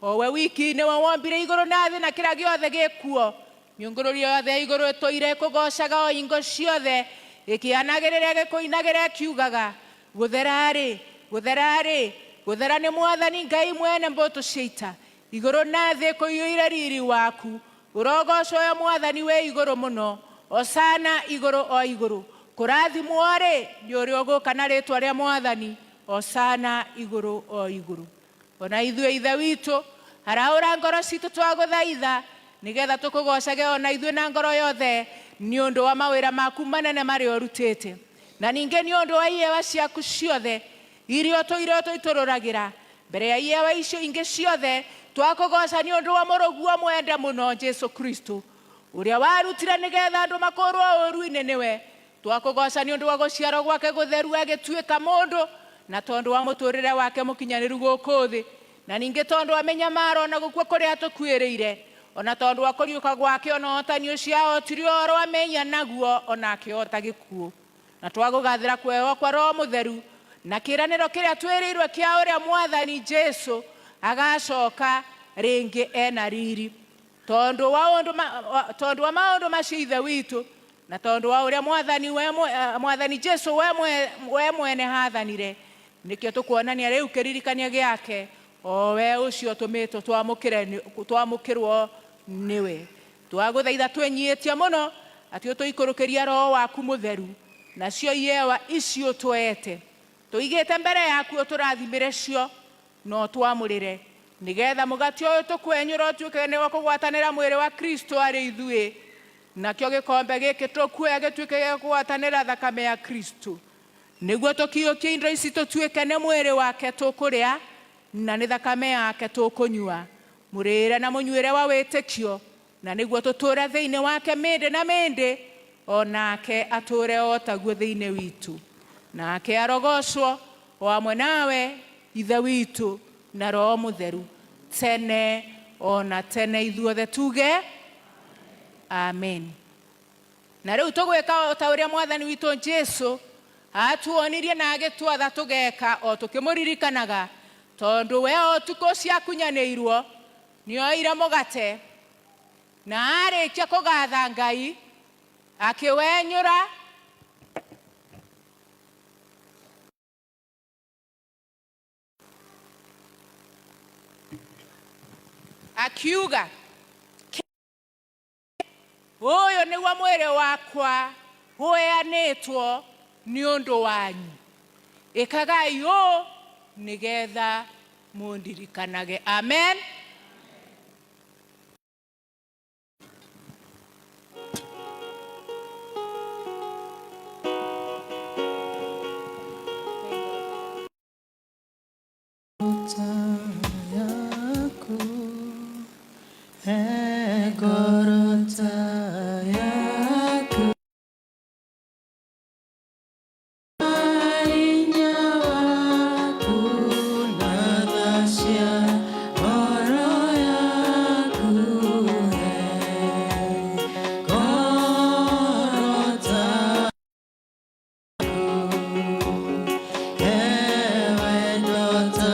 Speaker 4: O we wiki nĩwe wombire igũrũ na thĩ na kĩrĩa gĩothe gĩ kuo. Mĩũngũrũrio yothe ya igũrũ ĩtũire ĩkũgoocaga o hingo ciothe, ĩkĩanagĩrĩra ĩgĩkũinagĩra ĩkiugaga, Gũthera-rĩ, gũthera-rĩ, gũthera nĩ Mwathani Ngai mwene mbũtũ cia ita, Igũrũ na thĩ kũiyũire riri waku. Ũrogocwo we Mwathani wĩ igũrũ mũno. Hosana igũrũ o igũrũ. Kũrathimwo-rĩ, nĩ ũrĩa ũgũka na rĩĩtwa rĩa Mwathani. Hosana igũrũ o igũrũ. O na ithuĩ Ithe witũ, arahũra ngoro citũ twagũthaitha, nĩ getha tũkũgocage o na ithuĩ na ngoro yothe nĩ ũndũ wa mawĩra maku manene marĩa ũrutĩte, na ningĩ nĩ ũndũ wa iheo ciaku ciothe iria ũtũire ũtũitũrũragĩra. Mbere ya iheo icio ingĩ ciothe, twakũgooca nĩ ũndũ wa Mũrũguo mwende mũno, Jesu Kristo, ũrĩa warutire nĩ getha andũ makũũrũo ũũru-inĩ nĩwe. Twakũgooca nĩ ũndũ wa gũciarũo gwake gũtheru agĩtuĩka mũndũ, na tondũ wa mũtũũrĩre wake mũkinyanĩru gũkũ thĩ, na ningĩ tondũ wa mĩnyamaro na gũkua kũrĩa atũkuĩrĩire, o na tondũ wa kũriũka gwake o na ũhotani ũcio aahotire ũhoro wa mehia naguo, o na akĩhota gĩkuũ. Na twagũgathĩra kũheo kwa Roho Mũtheru na kĩĩranĩro kĩrĩa twĩrĩirwo kĩa ũrĩa Mwathani Jesu agacoka rĩngĩ e na riri. Tondũ wa ũndũ tondũ wa maũndũ macio Ithe witũ, na tondũ wa ũrĩa Mwathani we Mwathani Jesu we mwene aathanire, nĩkĩo tũkuonania rĩu kĩririkania gĩake. O we ũcio ũtũmĩtwo twamũkĩrwo nĩwe. Twagũthaitha twĩnyiĩtie mũno atĩ ũtũikũrũkĩria Roho waku mũtheru, nacio iewa icio twete tũigĩte mbere yaku ũtũrathimĩre cio na ũtwamũrĩre, nĩgetha mũgate ũyũ tũkwenyũra ũtuĩke nĩ wa kũgwatanĩra mwĩrĩ wa Kristo arĩ ithuĩ, nakĩo gĩkombe gĩkĩ tũkuoya gĩtuĩke gĩa kũgwatanĩra thakame ya Kristo, nĩguo tũkiũkie indo ici tũtuĩke nĩ mwĩrĩ wake tũkũrĩa na nĩ thakame yake tũkũnyua, mũrĩĩre na mũnyuĩre wa wĩtĩkio, na nĩguo tũtũũre thĩinĩ wake mĩndĩ na mĩndĩ, o nake atũũre o taguo thĩinĩ witũ. Nake arogocwo o hamwe nawe, Ithe witũ, na Roho Mũtheru, tene o na tene. Ithuothe tuge amen. Na rĩu tũgwĩka o ta ũrĩa Mwathani witũ Jesu atuonirie na agĩtwatha tũgeka, o tũkĩmũririkanaga, tondũ we o ũtukũ ũcio akunyanĩirwo nĩoire mũgate, na arĩkia kũgatha Ngai akĩwenyũra, akiuga, ũyũ nĩguo mwĩrĩ wakwa ũheanĩtwo nĩ ũndũ wanyu, ĩkagai ũũ nĩgetha mũndirikanage. Amen.
Speaker 6: Yaku he ngoro ta yaku hinya waku na tha cia ngoro yaku he ngoro ta he wendo ta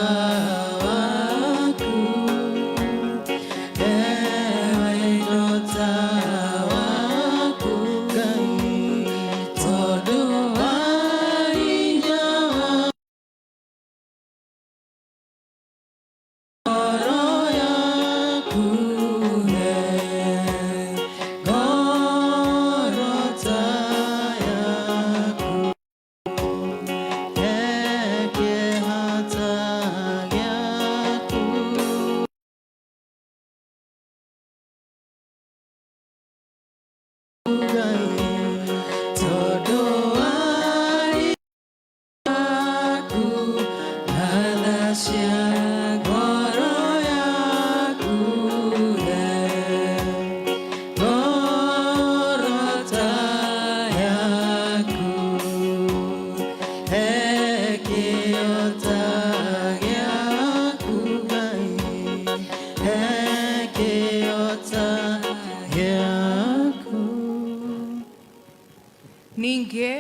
Speaker 6: waku he wendo ta waku Ngai tondũ wa hinya wa ngoro yaku he ngoro ta yaku he kĩeha ta gĩaku. Ngai tondũ wa yaku na tha cia ngoro yaku he ngoro ta yaku he kĩo ta gĩaku Ngai he kĩo ta gĩaku.
Speaker 4: Ningĩ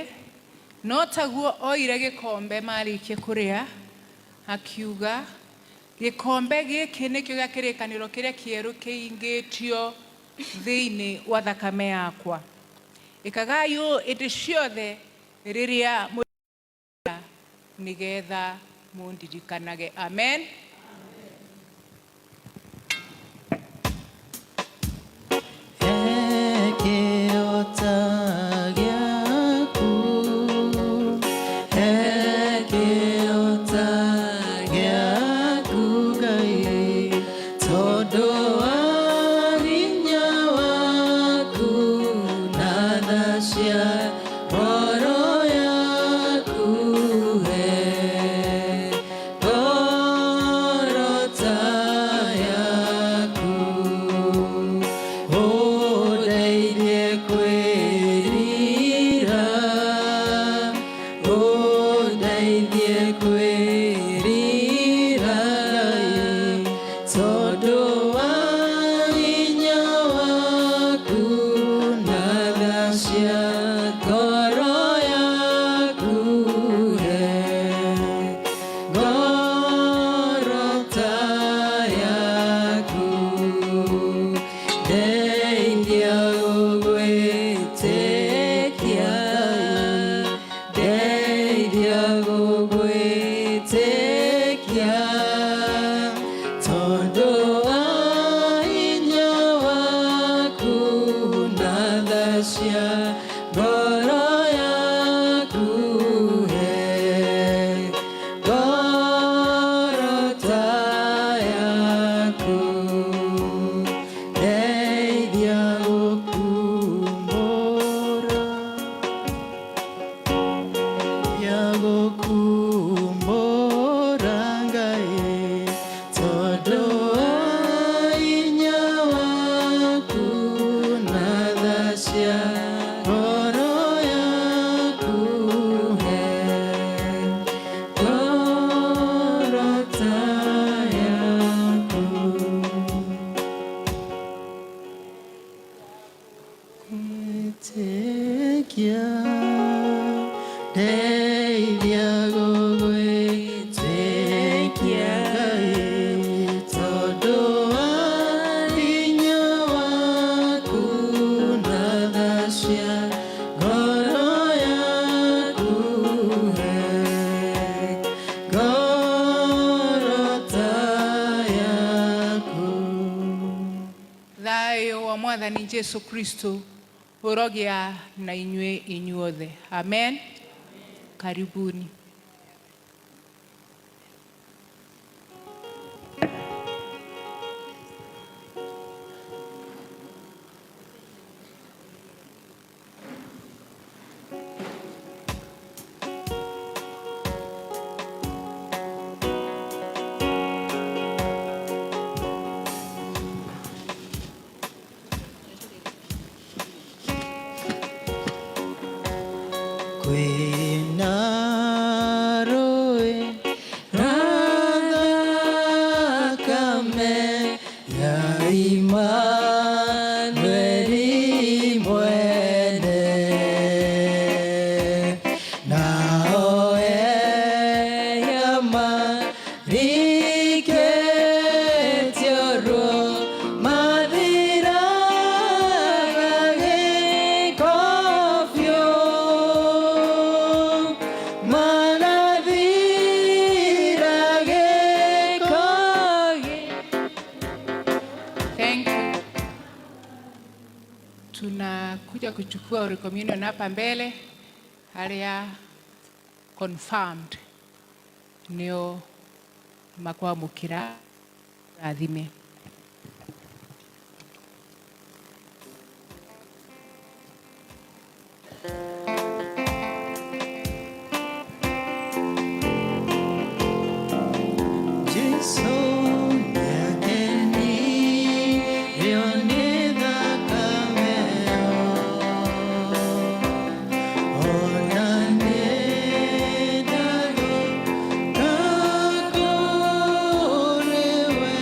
Speaker 4: no taguo oire gĩkombe marĩkia kũrĩa, akiuga, Gĩkombe gĩkĩ nĩkĩo gĩa kĩrĩkanĩro kĩrĩa kĩerũ kĩingĩtio thĩinĩ wa thakame yakwa. Ĩkagai ũũ hĩndĩ ciothe rĩrĩa mũrĩnyuaga, nĩgetha mũndirikanage. Amen.
Speaker 6: He kĩo ta gĩaku he kĩo ta gĩaku Ngai tondũ wa hinya waku na tha cia ngoro yaku he ngoro. Gũgwĩtĩkia, ndeithia gũgwĩtĩkia Ngai, tondũ wa hinya waku na tha cia ngoro yaku, he ngoro ta yaku.
Speaker 4: Thayũ wa Mwathani Jesu Kristo ũrogĩa na inyuĩ inyuothe. Amen. Karibuni.
Speaker 6: Kwĩna rũĩ rwa thakame ya Imanueli mwene, nao ehia marikĩtio ruo mathiraga gĩko biũ, manathira gĩko.
Speaker 4: Thank you. Tunakuja kuchukua Holy Communion hapa mbele, aria confirmed nio makwamũkĩra rathime.
Speaker 6: Jesu nĩakenirio nĩ thakame ĩyo, ona nĩ ndathũka kũrĩ we.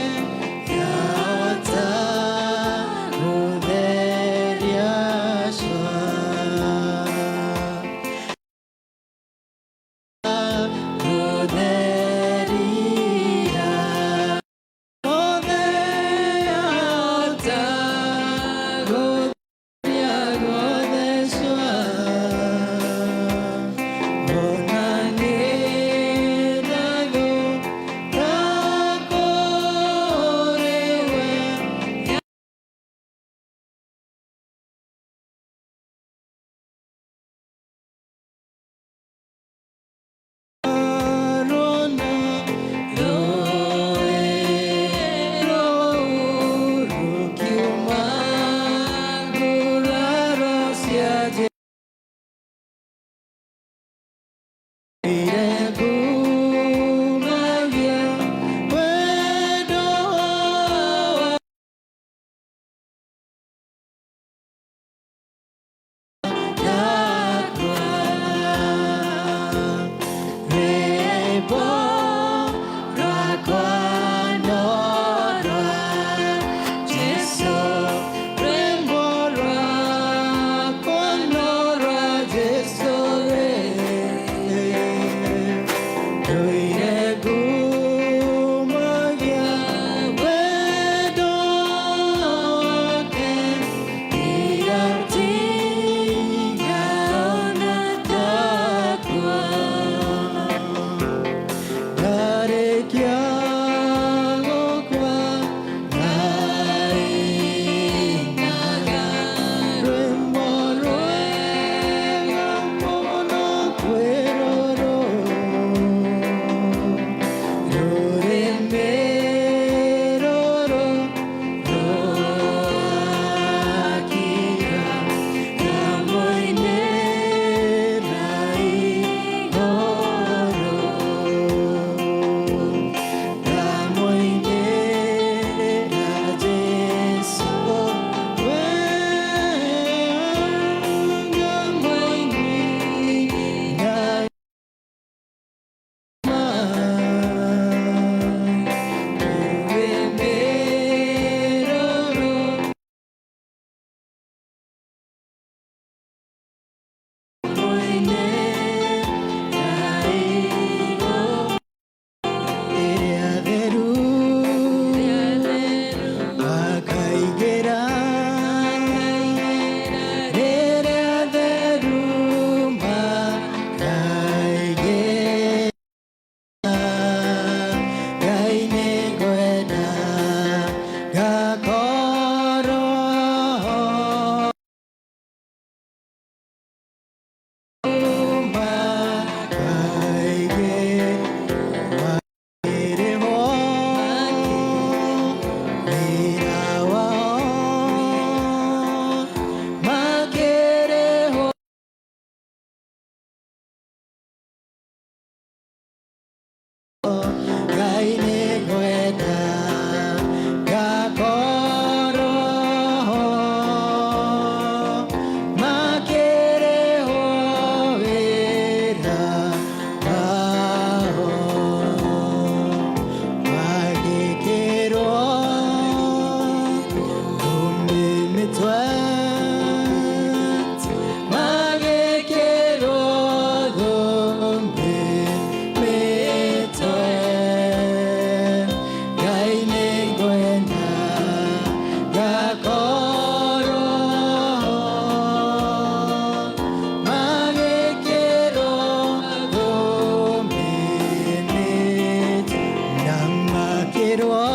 Speaker 6: Makerwo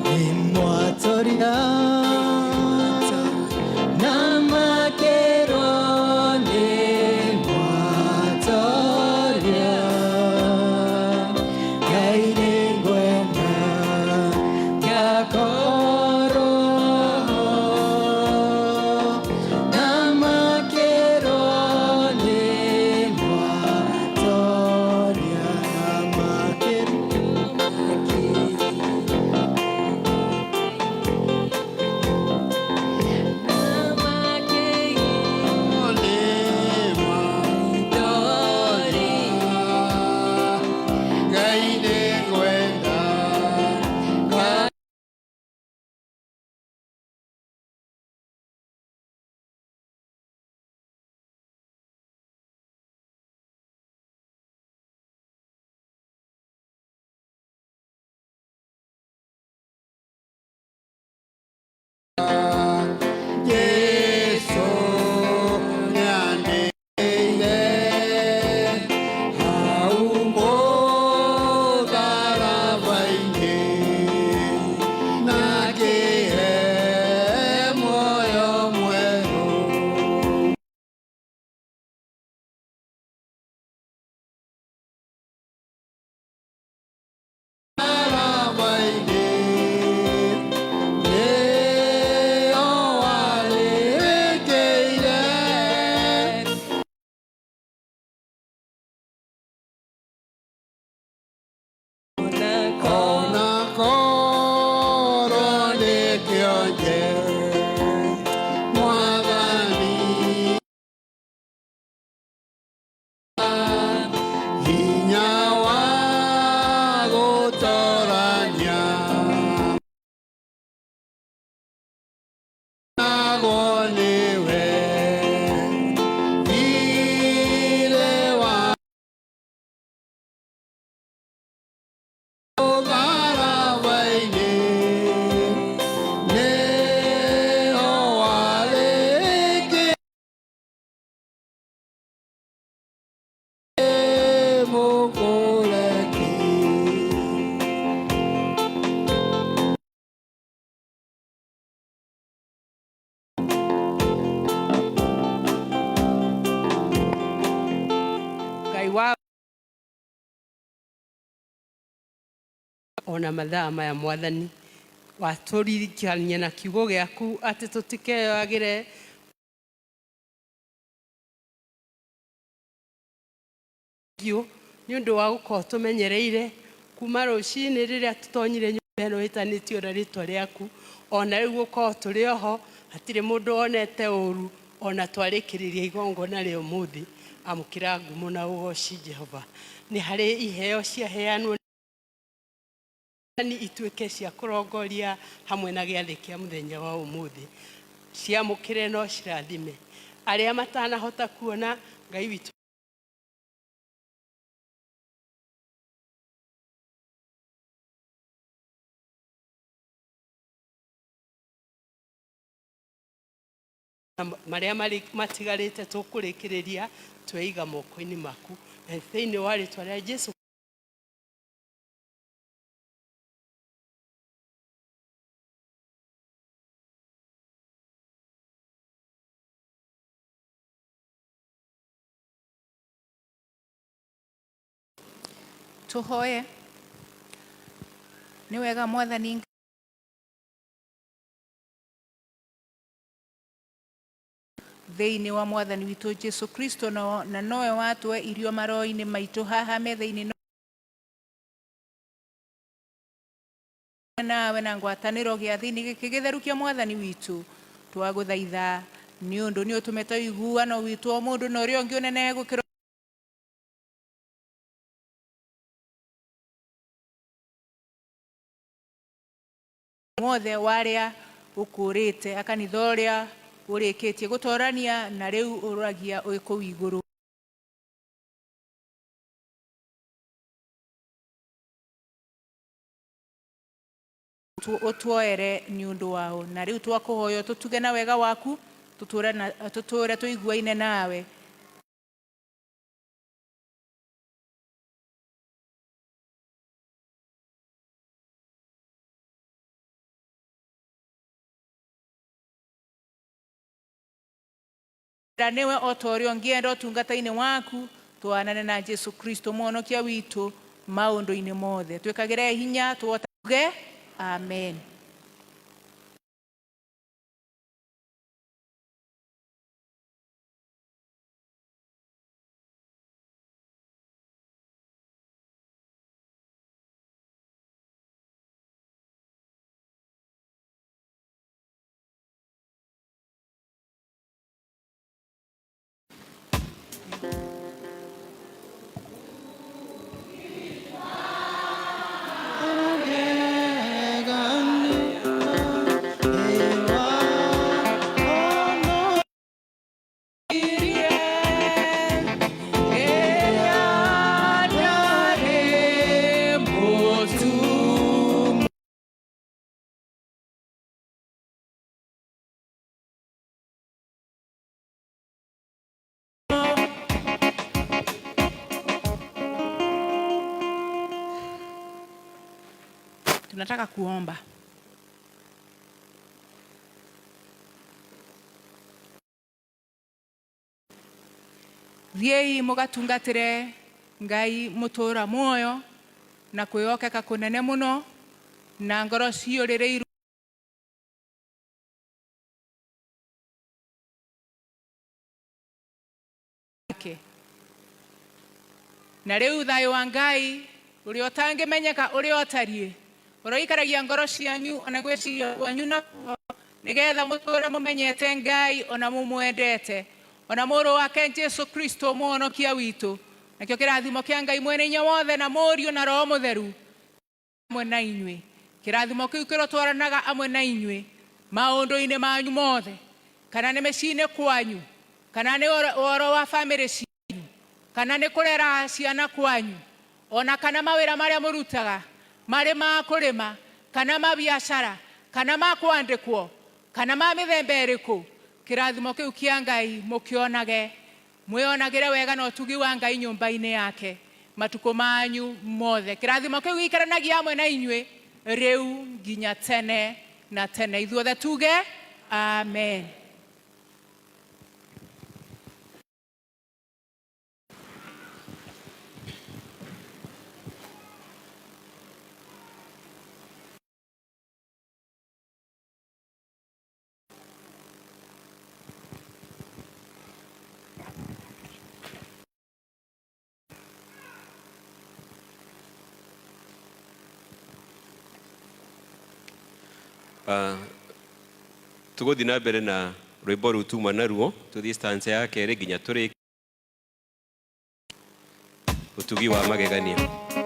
Speaker 6: nĩ mwatoria na makerwo nĩ mwatoria Ngai nĩ ngwenda ngakorwo na makerwo nĩ mwatoria na makerwo.
Speaker 8: Ngai wa ona mathaa maya mwathani watũririkania na kiugo gĩaku atĩ tũtikeyoagĩre biũ nĩ ũndũ wa gũkorwo tũmenyereire kuma rũcinĩ rĩrĩa tũtonyire nyũmba ĩno ĩtanĩtio na rĩtwa rĩaku ona rĩu gũkorwo tũrĩ oho hatirĩ mũndũ wonete ũru ona twarĩkĩrĩria igongona rĩa ũmũthĩ. Amũkĩra ngumo na ũgoci Jehova. Nĩ harĩ iheo ciaheanwo ni ituĩke cia kũrongoria hamwe na gĩathĩ kĩa mũthenya wa ũmũthĩ. Ciamũkĩre no cirathime arĩa matanahota kuona Ngai witũ marĩa matigarĩte tũkũrĩkĩrĩria tweiga moko-inĩ maku na thĩinĩ wa rĩtwa rĩa Jesu.
Speaker 4: Tuhoye. Nĩ wega mwathani thĩinĩ wa mwathani witũ Jesu Kristo na nowe watwe irio maroho-inĩ maitũ haha metha-inĩ nawe na ngwatanĩro gĩathĩ-inĩ gĩkĩ gĩtheru kĩa mwathani witũ. Twagũthaitha nĩ ũndũ nĩ ũtũmĩte ũiguano witũ o mũndũ na ũrĩa ũngĩ ũnenehe gũkĩra mothe warĩa ũkũrĩte akanitha ũrĩa ũrĩkĩtie gũtorania na rĩu ũragia wĩ kũu igũrũ. Ũtuoere nĩ ũndũ wao na rĩu twakũhoya tũtuge na wega waku tũtũre tũiguaine nawe. Niwe o ta ũrĩa ũngĩenda ũtungata-inĩ waku twanane na Jesu Kristo mwonokia witũ maũndũ-inĩ mothe. Twĩkagĩre hinya tuotage amen. Tunataka kuomba. Thiĩi mũgatungatĩre Ngai mũtũra muoyo na kwĩhokeka kũnene mũno na ngoro ciyũrĩrĩirwo na rĩu thayũ wa Ngai ũrĩa ũtangĩmenyeka ũrĩa ũtariĩ ũroikaragia ngoro cianyu ona gwĩciria kwanyu na nĩgetha mũtũre mũmenyete Ngai ona mũmwendete ona mũrũ wake Jesu Kristo mũhonokia witũ. Nakĩo kĩrathimo kĩa Ngai mwene hinya wothe na Mũriũ na Roho Mũtheru amwe na inyuĩ. Kĩrathimo kĩu kĩrotwaranaga amwe na inyuĩ maũndũ-inĩ manyu mothe, kana nĩ mĩciĩ-inĩ kwanyu, kana nĩ ũhoro wa bamĩrĩ cianyu, kana nĩ kũrera ciana kwanyu, ona kana mawĩra marĩa mũrutaga marĩ ma kũrĩma, kana ma biacara, kana ma kwandĩkwo, kana ma mĩthemba ĩrĩkũ. Kĩrathimo kĩu kĩa Ngai mũkĩonage, mwĩonagĩre wega na ũtugi wa Ngai nyũmba-inĩ yake matukũ manyu mothe. Kĩrathimo kĩu gĩikaranagia hamwe na inyuĩ rĩu nginya tene na tene. Ithuothe tuge amen.
Speaker 2: Tũgũthiĩ na mbere na rwĩmbo rũu tuma naruo tũthiĩ stanza ya kerĩ nginya tũrĩkie ũtugi wa magegania.